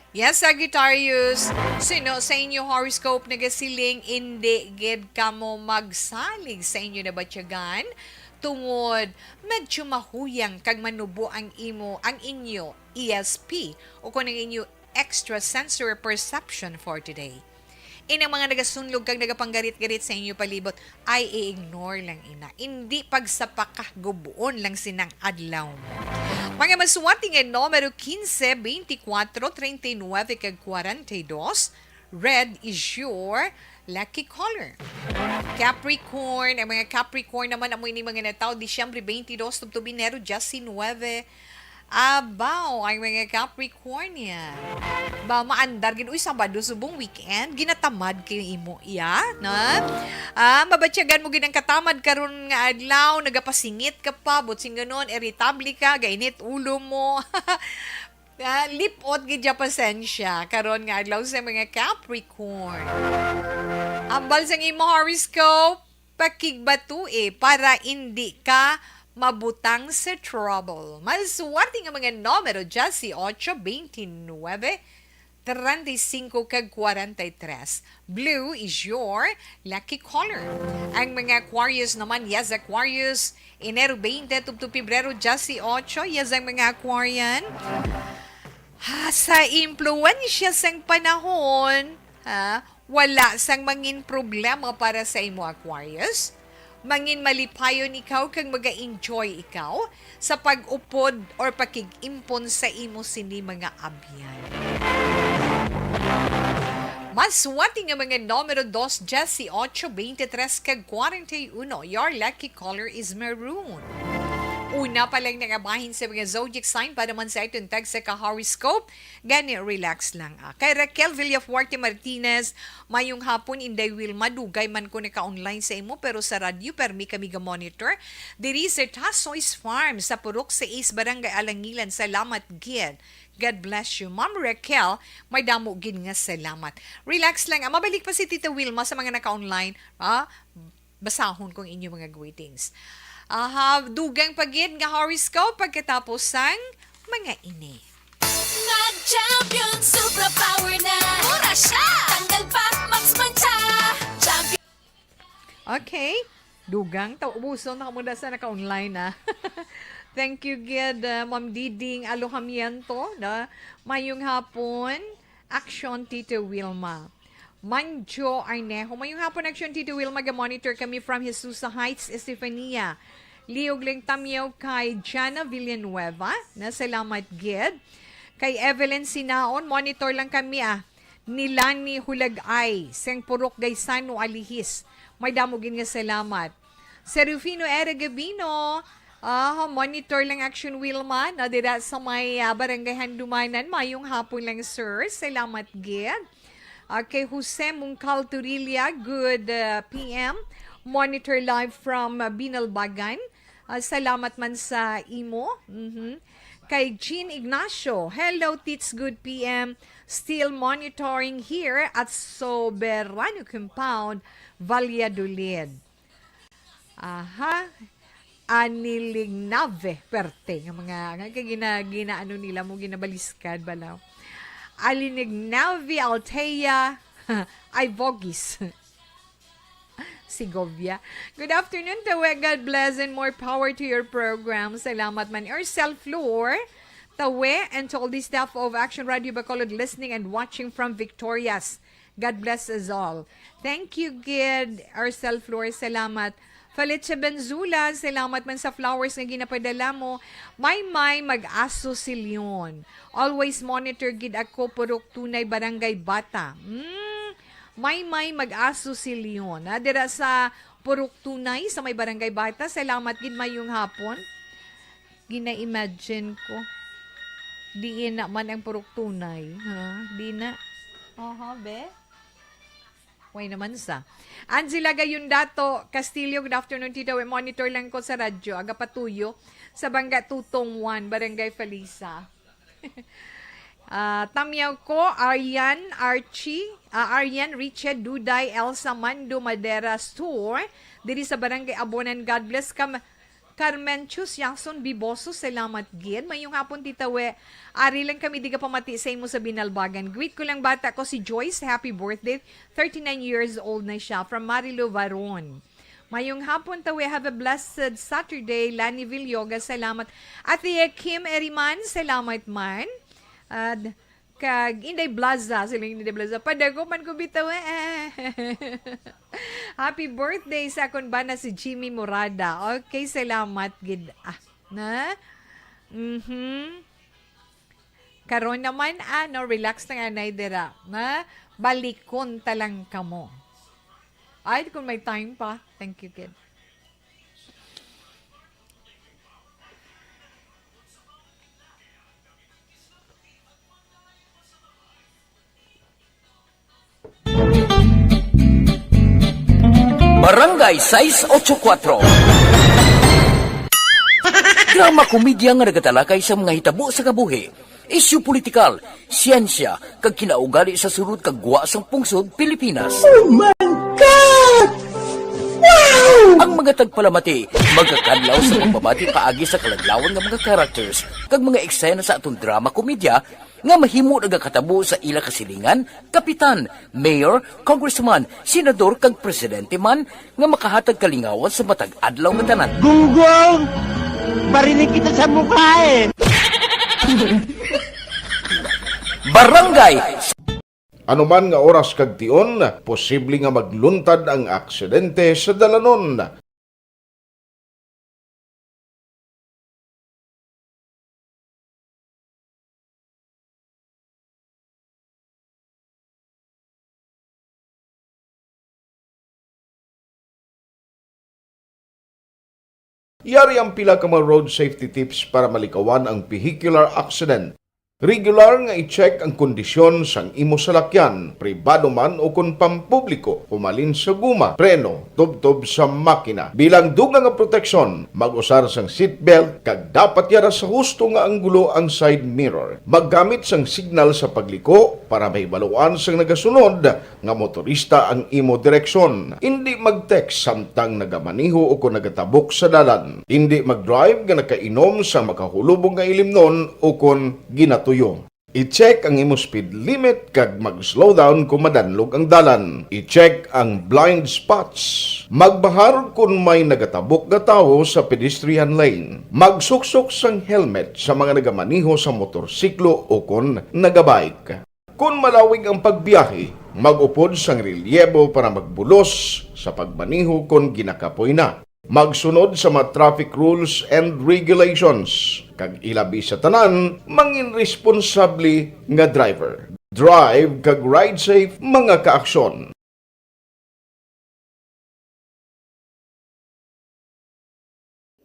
Yes, Sagittarius, sino sa inyo horoscope nagasiling, indi gid kamo magsalig sa inyo nabatyagan tungod medyo mahuyang kag manubo ang imo, ang inyo E S P o kung ang inyo extrasensory perception for today. Inang mga nagasunlog kag nagapanggarit-garit sa inyo palibot, ay i-ignore lang ina. Indi pagsapaka, gubuon lang sinang adlaw mo. Mga maswati nga numero quince, veinticuatro, treinta y nueve, kag cuarenta y dos, red is your lucky color. Capricorn, ang mga Capricorn naman amo ini mga natawo Disyembre twenty-two tubtob Enero diecinueve. Abaw, ang mga Capricornian. Ba, maandar gid. Uy, Sabado, subong weekend. Ginatamad kayo imo, iya, na? Ah, mabatyagan mo gid ang katamad karon nga adlaw, nagapasingit ka pa, buot silingon, irritable ka, gainit ulo mo. Ah, lipot gid ya pasensya karon nga adlaw sa mga Capricorn. Ambal sang imo horoscope, pakigbatui para indi ka mabutang sa trouble. Maswerte nga mga numero, dieciocho, veintinueve, treinta y cinco, kag cuarenta y tres. Blue is your lucky color. Ang mga Aquarius naman, yes, Aquarius, Enero twenty tubtob Pebrero dieciocho, yes, ang mga Aquarian. Ha, sa impluwensya sang panahon, ha, wala sang mangin problema para sa imo, Aquarius. Mangin malipayon ikaw kag maga-enjoy ikaw sa pag-upod or pakig-impon sa imo sini mga abyan. Maswerte nga mga numero dos, dieciocho, veintitrés, kag cuarenta y uno. Your lucky color is maroon. Una pa lang nga bahin sa mga zodiac sign para man sa aton tagsa ka horoscope. Gani, relax lang, ah. Kay Raquel Villafuerte Martinez, mayong hapon, Inday Wilma, dugay man ko naka-online sa imo, pero sa radyo, permi kami ga-monitor. Diri sa Tasoy's Farm, sa Purok sais, Barangay Alangilan. Salamat gid. God bless you. Ma'am Raquel, may damo gid nga salamat. Relax lang, ah. Mabalik pa si Tita Wilma sa mga naka-online. Ah, basahon kong inyo mga greetings. Aha, dugang pa gid nga horoscope pagkatapos sang mga ini. Mag-champion, superpower na. Mura siya. Tanggal pa, Max Mancha. Champion. Okay. Dugang, ta ubuson na kamo da sa naka-online, ah. Thank you gid, ah, Ma'am Diding Alojamiento, na mayong hapon. Action, Tito Wilma. Manjo Arnejo. Mayong hapon, Action Tito Wilma. Ga-monitor kami from Jesusa Heights, Estefania. Liog lang tamyaw kay Jana Villanueva. Na salamat gid. Kay Evelyn Sinaon, monitor lang kami, ah. Ni Lani Hulagay, sang Purok Gaisano, Alihis. May damo gid nga salamat. Serufino Era Gabino, ah, monitor lang Action Wilma, na dira sa may, ah, Barangay Handumanan. Mayong hapon lang, sir. Salamat gid. Ah, kay Jose Mungcal Turilla, good, ah, P M. Monitor live from, ah, Binalbagan. Ah, salamat man sa imo. Mhm. Kay Jean Ignacio, "Hello, Tits, good P M. Still monitoring here at Soberano Compound, Valladolid." Aha. Anilignave, perte nga mga, nga kay gina-, ginaano nila mo, ginabaliskad bala. Alinignave Altea Ivogis. Segovia. Good afternoon, Tawe. God bless and more power to your program. Salamat man. Ursel Flor, Tawe, and to all the staff of Action Radio Bacolod listening and watching from Victorias. God bless us all. Thank you gid, Arcel Flores. Salamat. Felicia Benzula, salamat man sa flowers nga ginapadala mo. Maymay Mag-aso si Leon. Always monitor gid ako, Purok Tunay, Barangay Bata. Mm, Maymay Mag-aso si Leon. Ah, dira sa Purok Tunay, sa may Barangay Bata. Salamat gid, mayong hapon. Gina-imagine ko. Diin na man ang Purok Tunay, ha? Di na. Aha, be? Way naman sa. Angela Gayundato Castillo, good afternoon, Tita. We, monitor lang ko sa radyo. Aga patuyo sa Bangga Tutong one, Barangay Falisa. Ah, tamyaw ko, Arian, Archie, ah, Arian, Richard, Duday, Elsa, Mando, Madera Store, diri sa Barangay Abonan. God bless ka, ma-, Carmen Chus Jackson Biboso, salamat gid. Mayong hapon, Tita We. Ari lang kami di ka pamati sa imo sa Binalbagan. Greet ko lang bata ko si Joyce. Happy birthday. Thirty-nine years old na siya. From Marilu Varon. Mayong hapon, Tawe. Have a blessed Saturday. Lani Villoga, salamat. Ate Kim Eriman, salamat man. At kag Inday Blaza, siling Inday Blaza. Padago man ko bitaw eh. Happy birthday sa akon bana si Jimmy Morada. Okay, salamat gid. Ah, na? Mhm. Karon naman, ano, relax na nga, Nay, dira. Na? Balikon ta lang kamo. Ay, kung may time pa. Thank you, kid. Barangay sais ocho kuatro. Drama komedya nga nagatalakay sa mga hitabo sa kabuhi, isyu politikal, siyensya, kag kinaugali sa sulod kag gwa sang pungsod Pilipinas. Oh my God! Wow! Ang mga tagpalamati magakadlaw sa pagbabati paagi sa kaladlawan nga mga characters kag mga eksena sa aton drama komedya nga mahimo nagakatabo sa ila kasilingan, kapitan, mayor, congressman, senador, kag presidente man nga makahatag kalingawan sa matag adlaw nga tanan. Gunggong! Barinig kita sa mukha eh! Barangay Ano man nga oras kag tion, posible nga magluntad ang aksidente sa dalanon. Yari ang pila ka mga road safety tips para malikawan ang vehicular accident. Regular nga i-check ang kondisyon sang imo salakyan, pribado man o kon pampubliko, humalin sa guma, preno, tubtob sa makina. Bilang dugang nga proteksyon, mag-usar sang seatbelt kag dapat yara sa husto nga anggulo ang side mirror. Maggamit sang signal sa pagliko para mahibaluan sang nagasunod nga motorista ang imo direksyon. Indi mag-text samtang nagamaneho o kon nagatabok sa dalan. Indi mag-drive nga nakainom sa makahulubong nga ilimnon o kon ginatuyo. I-check ang imo speed limit kag mag-slow down kon madanlog ang dalan. I-check ang blind spots. Magbahar kon may nagatabok nga tawo sa pedestrian lane. Magsuksok sang helmet sa mga nagamaneho sa motorsiklo o kon nagabike. Kon malawig ang pagbiyahe, mag-upod sang relyebo para magbulos sa pagmaneho kon ginakapoy na. Magsunod sa mga traffic rules and regulations, kag ilabi sa tanan, mangin responsable nga driver. Drive kag ride safe, mga kaaksyon.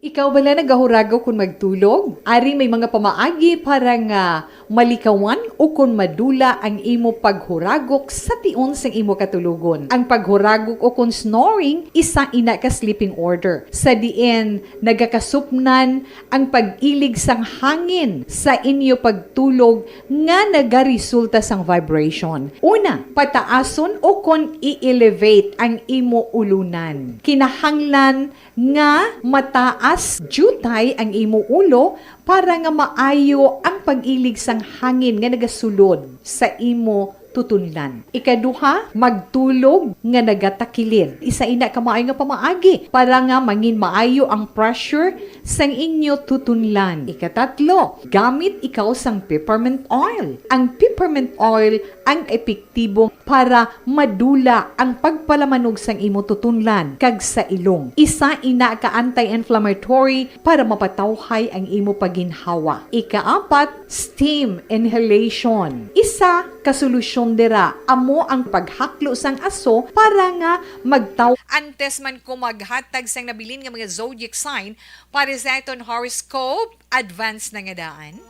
Ikaw bala nagahuragok kon magtulog? Ari may mga pamaagi para nga malikawan ukon madula ang imo paghuragok sa tion sang imo katulogon. Ang paghuragok ukon snoring, isa ina ka sleeping order, sa diin nagakasupnan ang pag-ilig sang hangin sa inyo pagtulog nga nagaresulta sang vibration. Una, pataason ukon i-elevate ang imo ulunan. Kinahanglan nga mataas diutay ang imo ulo para nga maayo ang pag-ilig sang hangin nga nagasulod sa imo tutunlan. Ikaduha, magtulog nga nagatakilid. Isa ina ka maayo nga pamaagi para nga mangin maayo ang pressure sang inyo tutunlan. Ikatatlo, gamit ikaw sang peppermint oil. Ang peppermint oil ang epektibo para madula ang pagpalamanog sang imo tutunlan kag sa ilong. Isa ina ka anti-inflammatory para mapatawhay ang imo pagginhawa. Ikaapat, steam inhalation. Isa ka solusyon dira amo ang paghaklo sang aso para nga magtaw. Antes man ko maghatag sang nabilin nga mga zodiac sign para sa aton horoscope, advance na nga daan.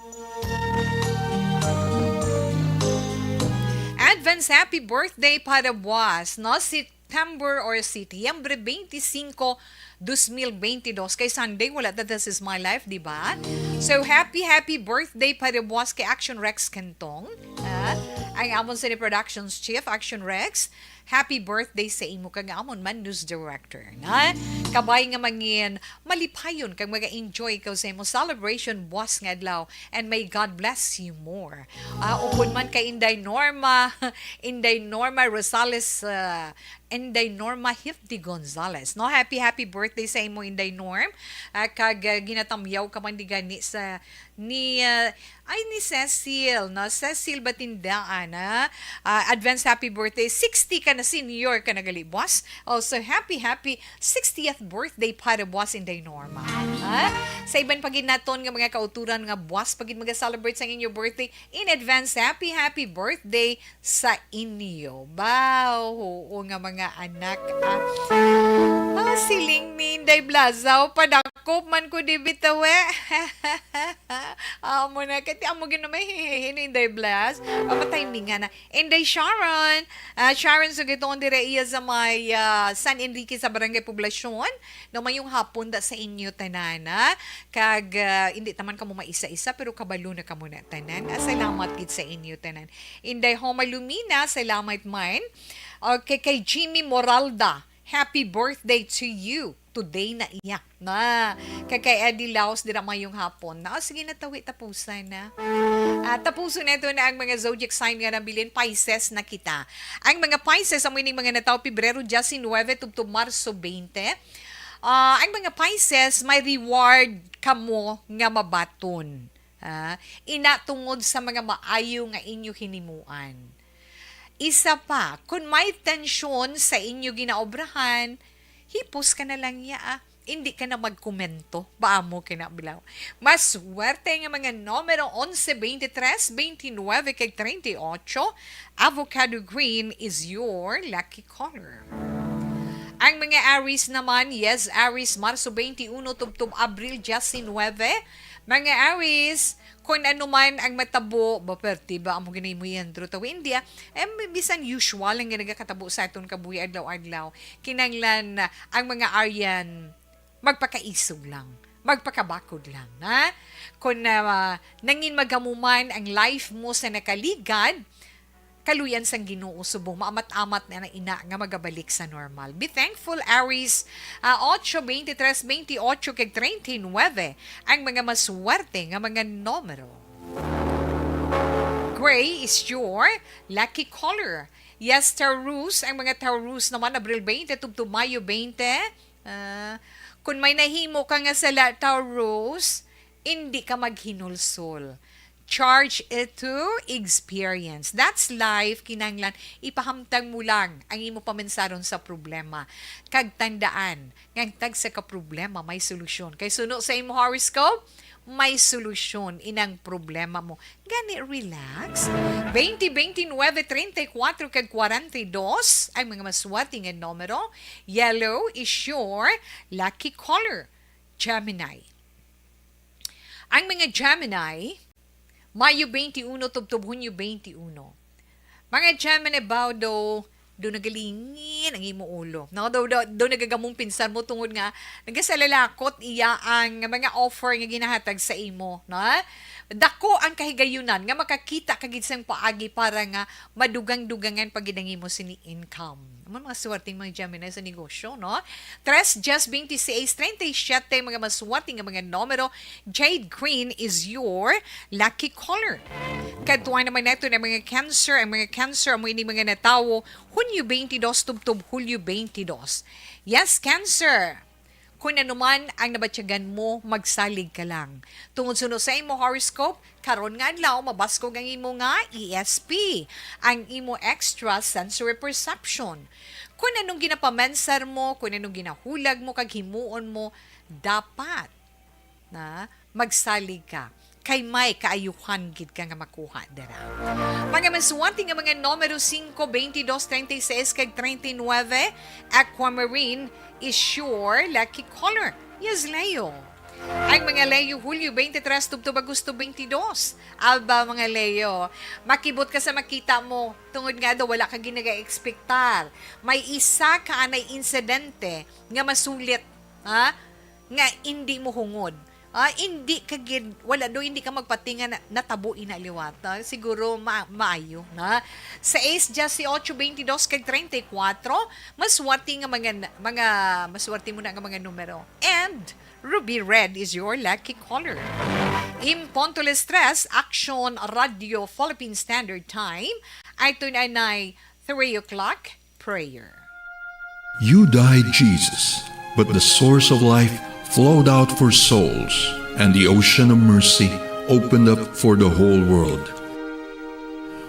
Advance happy birthday para buwas, no? September or Setyembre twenty-five, dos mil twenty-two. Kay Sunday, wala ta This Is My Life, di ba? So, happy, happy birthday para buwas kay Action Rex Cantong. Ah, ang amon Cine Productions Chief, Action Rex. Happy birthday sa imo kag amon man news director, na? Kabay nga mangin malipayon kag maga-enjoy ka sa imo celebration buwas nga adlaw, and may God bless you more. Ah, upod man kay Inday Norma, Inday Norma Rosales, ah, Inday Norma Hifdi Gonzalez, no? Happy, happy birthday sa imo, Inday Norm. Ah, kag, ah, ginatamyaw ka man di gani sa ni, ah, ay, ni Cecil, no? Cecil Batindaan, ha? Ah, advance happy birthday. Sixty ka na, senior ka na gali, boss. Also, happy, happy sixtieth birthday para boss Inday Norma. Ha? Sa iban pa gid naton nga mga kauturan nga boss pa gid maga-celebrate sa inyo birthday, in advance, happy, happy birthday sa inyo. Ba, oo nga mga anak, ah. Ah, siling ni Inday Blazaw, padakop man ko di bitaw, eh. Amo na, kati amo gid na may hehehe ni Inday Blas. Pamatay mi nga na. Inday Sharon, ah, Sharon Sugiton, dire iya sa may, ah, San Enrique sa Barangay Poblacion. No, mayong hapon da sa inyo tanan, ha? Kag, ah, hindi taman kamo maisa-isa, pero kabalo na kamo na tanan. Ah, salamat gid sa inyo tanan. Inday Homa Lumina, salamat man. Okay, kay Jimmy Moralda, happy birthday to you. Today na iya. Na, kay, kay Eddie Laos, dira mayong hapon. Na, sige na, tawi, tapusan na. Ah, tapuson na ito na ang mga zodiac sign nga nabilin, Pisces na kita. Ang mga Pisces, amo ining mga natawo Pebrero diyasinuwebe tubtob Marso twenty. Ah, ang mga Pisces, may reward kamo nga mabaton. Ah, ina tungod sa mga maayo nga inyo hinimuan. Isa pa, kung may tensyon sa inyo ginaobrahan, hipos ka na lang niya, ah. Hindi ka na magkomento. Ba amo kay na bilaw. Mas swerte nga mga numero onse, twenty-three, twenty-nine, kag treinta y ocho. Avocado green is your lucky color. Ang mga Aries naman, yes, Aries, Marso twenty-uno tubtob Abril diyasinuwebe. Mga Aries, kung ano man ang matabo, ba, perti ba, amo gani mo yan, Drew, tawi, India, eh, bisan usual ang nagakatabo sa aton kabuhi adlaw-adlaw. Kinahanglan, ah, ang mga Aryan, magpakaisog lang, magpakabakod lang, ha? Kung, ah, nangin magamuman ang life mo sa nakaligad, kaluyan sang Ginoo subong maamat-amat na na ina nga magabalik sa normal. Be thankful, Aries. Ah, ocho, twenty-three, twenty-ocho, kag treinta y nuebe ang mga maswerte nga mga numero. Gray is your lucky color. Yes, Taurus. Ang mga Taurus naman, Abril twenty tubtob Mayo twenty. Ah, kung may nahimo ka nga sala, Taurus, hindi ka maghinulsol. Charge it to experience. That's life. Kinahanglan ipahamtang mo lang ang imo paminsaron sa problema. Kag tandaan nga ang tagsa ka problema may solusyon. Kay suno sa imo horoscope, may solusyon inang problema mo. Gani, relax. Twenty, twenty-nine, treinta y cuatro, kag kwarenta y dos ang mga maswerte nga numero. Yellow is your lucky color. Gemini. Ang mga Gemini, Mayo twenty-uno tubtob Hunyo twenty-uno. Mga Gemini, baw do, do nagalingin ang imo ulo. No? Do, do, do nagagamong pinsar mo tungod nga nagasalalakot iya ang mga offer nga ginahatag sa imo. No? Dako ang kahigayunan nga makakita ka gid sang paagi para nga madugang-dugangan pa gid ang imo sini income. Amo mga swerteng mga Gemini sa negosyo, no? Tres, diyes, twenty-six, treinta y siete, mga maswerte nga mga numero. Jade green is your lucky color. Kadtuan naman nato na mga Cancer. Ang mga Cancer, amo ini mga natawo Hunyo twenty-dos tubtob Hulyo twenty-dos. Yes, Cancer. Kung ano man ang nabatyagan mo, magsalig ka lang. Tungod suno sa imo horoscope, karon nga adlaw mabaskog ang imo nga E S P, ang imo extrasensory perception. Kung anong ginapamensar mo, kung anong ginahulag mo, kag himuon mo, dapat na magsalig ka. Kay may kaayuhan gid ka nga makuha dira. Mga maswerte nga mga numero singko, twenty-dos, treinta y seis, kag treinta y nuebe, aquamarine is your lucky color. Yes, Leo. Ang mga Leo, Hulyo twenty-tres tubtob Agosto twenty-dos. Aba, mga Leo, makibot ka sa makita mo, tungod nga daw wala ka ginaga-ekspektar. May isa ka anay insidente nga masulit, ha? Nga hindi mo hungod. Ah, hindi ka gid, wala do, hindi ka magpatinga na natabo ina liwat. Ah, siguro ma-, maayo na. Sa ace, dieciocho, veintidós, kag treinta y cuatro, maswerte nga mga, mga, maswerte mo na nga mga numero. And Ruby Red is your lucky color. In punto las tres, Action Radio Philippine Standard Time. Ay tunay na three o'clock prayer. You died, Jesus, but the source of life flowed out for souls, and the ocean of mercy opened up for the whole world.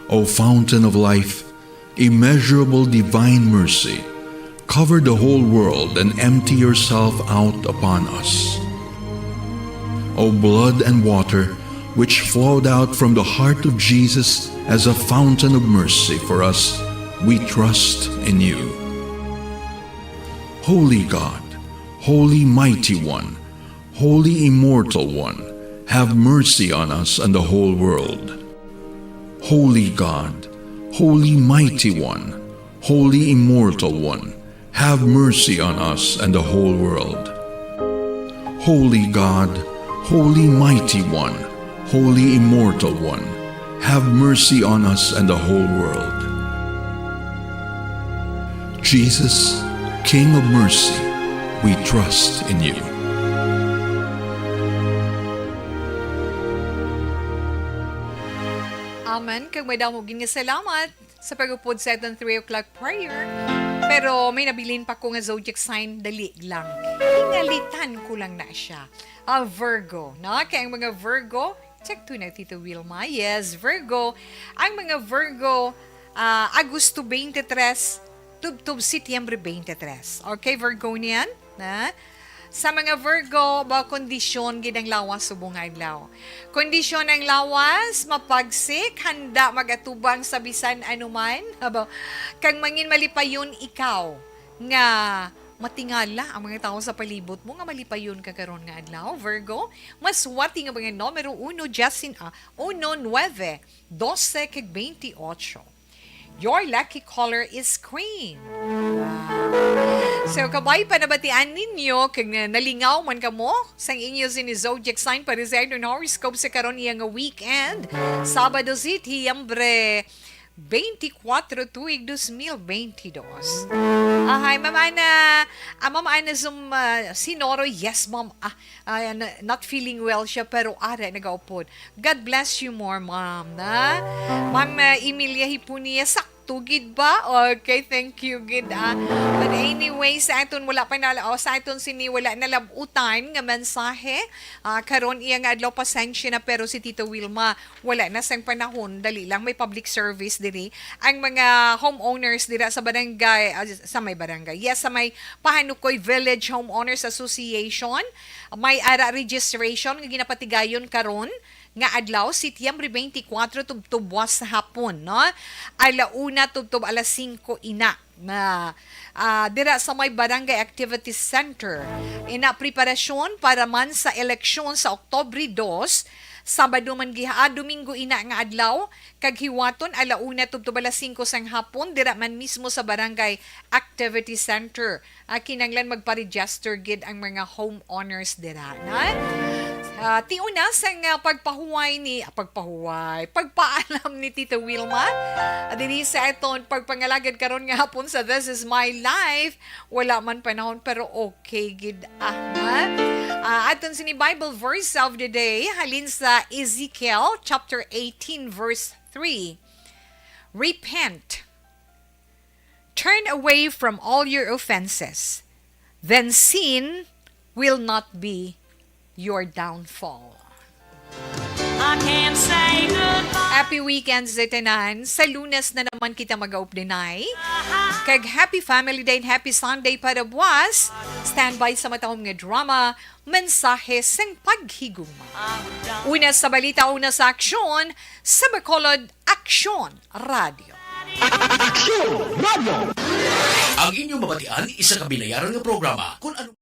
O fountain of life, immeasurable divine mercy, cover the whole world and empty yourself out upon us. O blood and water, which flowed out from the heart of Jesus as a fountain of mercy for us, we trust in you. Holy God, Holy Mighty One, Holy Immortal One, have mercy on us and the whole world. Holy God, Holy Mighty One, Holy Immortal One, have mercy on us and the whole world. Holy God, Holy Mighty One, Holy Immortal One, have mercy on us and the whole world. Jesus, King of mercy, we trust in you. Amen. Kag madamo gid nga salamat sa pag-upod sa aton three o'clock prayer. Pero may nabilin pa ko nga zodiac sign, dali lang. Ingalitan ko lang na siya. Ah, Virgo, no? Kay ang mga Virgo, check to na, Tito Wilma. Yes, Virgo. Ang mga Virgo, ah, Agosto twenty-three, tubtob Setyembre twenty-three. Okay, Virgonian? Na? Sa mga Virgo, ba, kondisyon gid ang lawas subong nga adlaw. Kondisyon ang lawas, mapagsik, handa magatubang sa bisan anuman. Aba, kag mangin malipayon ikaw nga matingala ang mga tawo sa palibot mo nga malipayon ka karon nga adlaw, Virgo. Maswerte nga mga numero uno, diyes, ah, uno, nuebe, dose, kag twenty-ocho. Your lucky color is cream. Wow. So, kabay pa nabatian ninyo, kag na-, nalingaw man kamo sang inyo sini zodiac sign para sa aton horoscope sa karon iya nga weekend, Sabado, Setyembre twenty-four, tuig dos mil bentidós. Ahay, Ma'am Ana, ah, Ma'am Ana Zum, ah, Sinoro, yes, Ma'am, ah, ah, na-, not feeling well siya, pero ara, nagaupod. God bless you more, ma'am, na? Ma'am, uh, Emilia Hipunia, sakto gid ba? Okay, thank you gid, ah. But anyway, sa aton wala pa na, o sa aton sini wala nalabutan nga mensahe, ah, karon iya nga adlaw, pasensya na, pero si Tito Wilma, wala na sang panahon, dali lang, may public service diri. Ang mga homeowners dira sa barangay, ah, sa may barangay, yes, sa may Pahanukoy Village Homeowners Association, may ara registration nga ginapatigayon karon nga adlaw, Setyembre twenty-four, tubtob buwas sa hapon, no? Ala una tubtob alas singko ina na, ah, dira sa may Barangay Activities Center. Ina preparasyon para man sa eleksyon sa Oktubre dos, Sabado man giha-, ah, Domingo ina nga adlaw, kag hiwaton ala una tubtob alas singko sang hapon, dira man mismo sa Barangay Activity Center. Ah, kinahanglan magpa-register gid ang mga homeowners dira, na? Ah, tiuna sang, ah, pagpahuway ni, ah, pagpahuway, pagpaalam ni Tita Wilma, ah, diri sa aton pagpangalagad karon nga hapon sa This Is My Life. Wala man panahon, pero okay gid, ah, na? Ah, aton sini Bible verse of the day, halin sa Ezekiel chapter eighteen, verse three. Repent. Turn away from all your offenses. Then sin will not be your downfall. I can't say goodbye. Happy weekend sa tanan. Sa Lunes na naman kita mag-updinay. Kag happy Family Day and happy Sunday para buwas. Standby sa matahom nga drama, Mensahe sang Paghigugma. Una sa balita, una sa aksyon, sa Bacolod Aksyon Radio. Aksyon Radio. Ang inyong mabatian, isa ka binayaran nga programa. Kung ano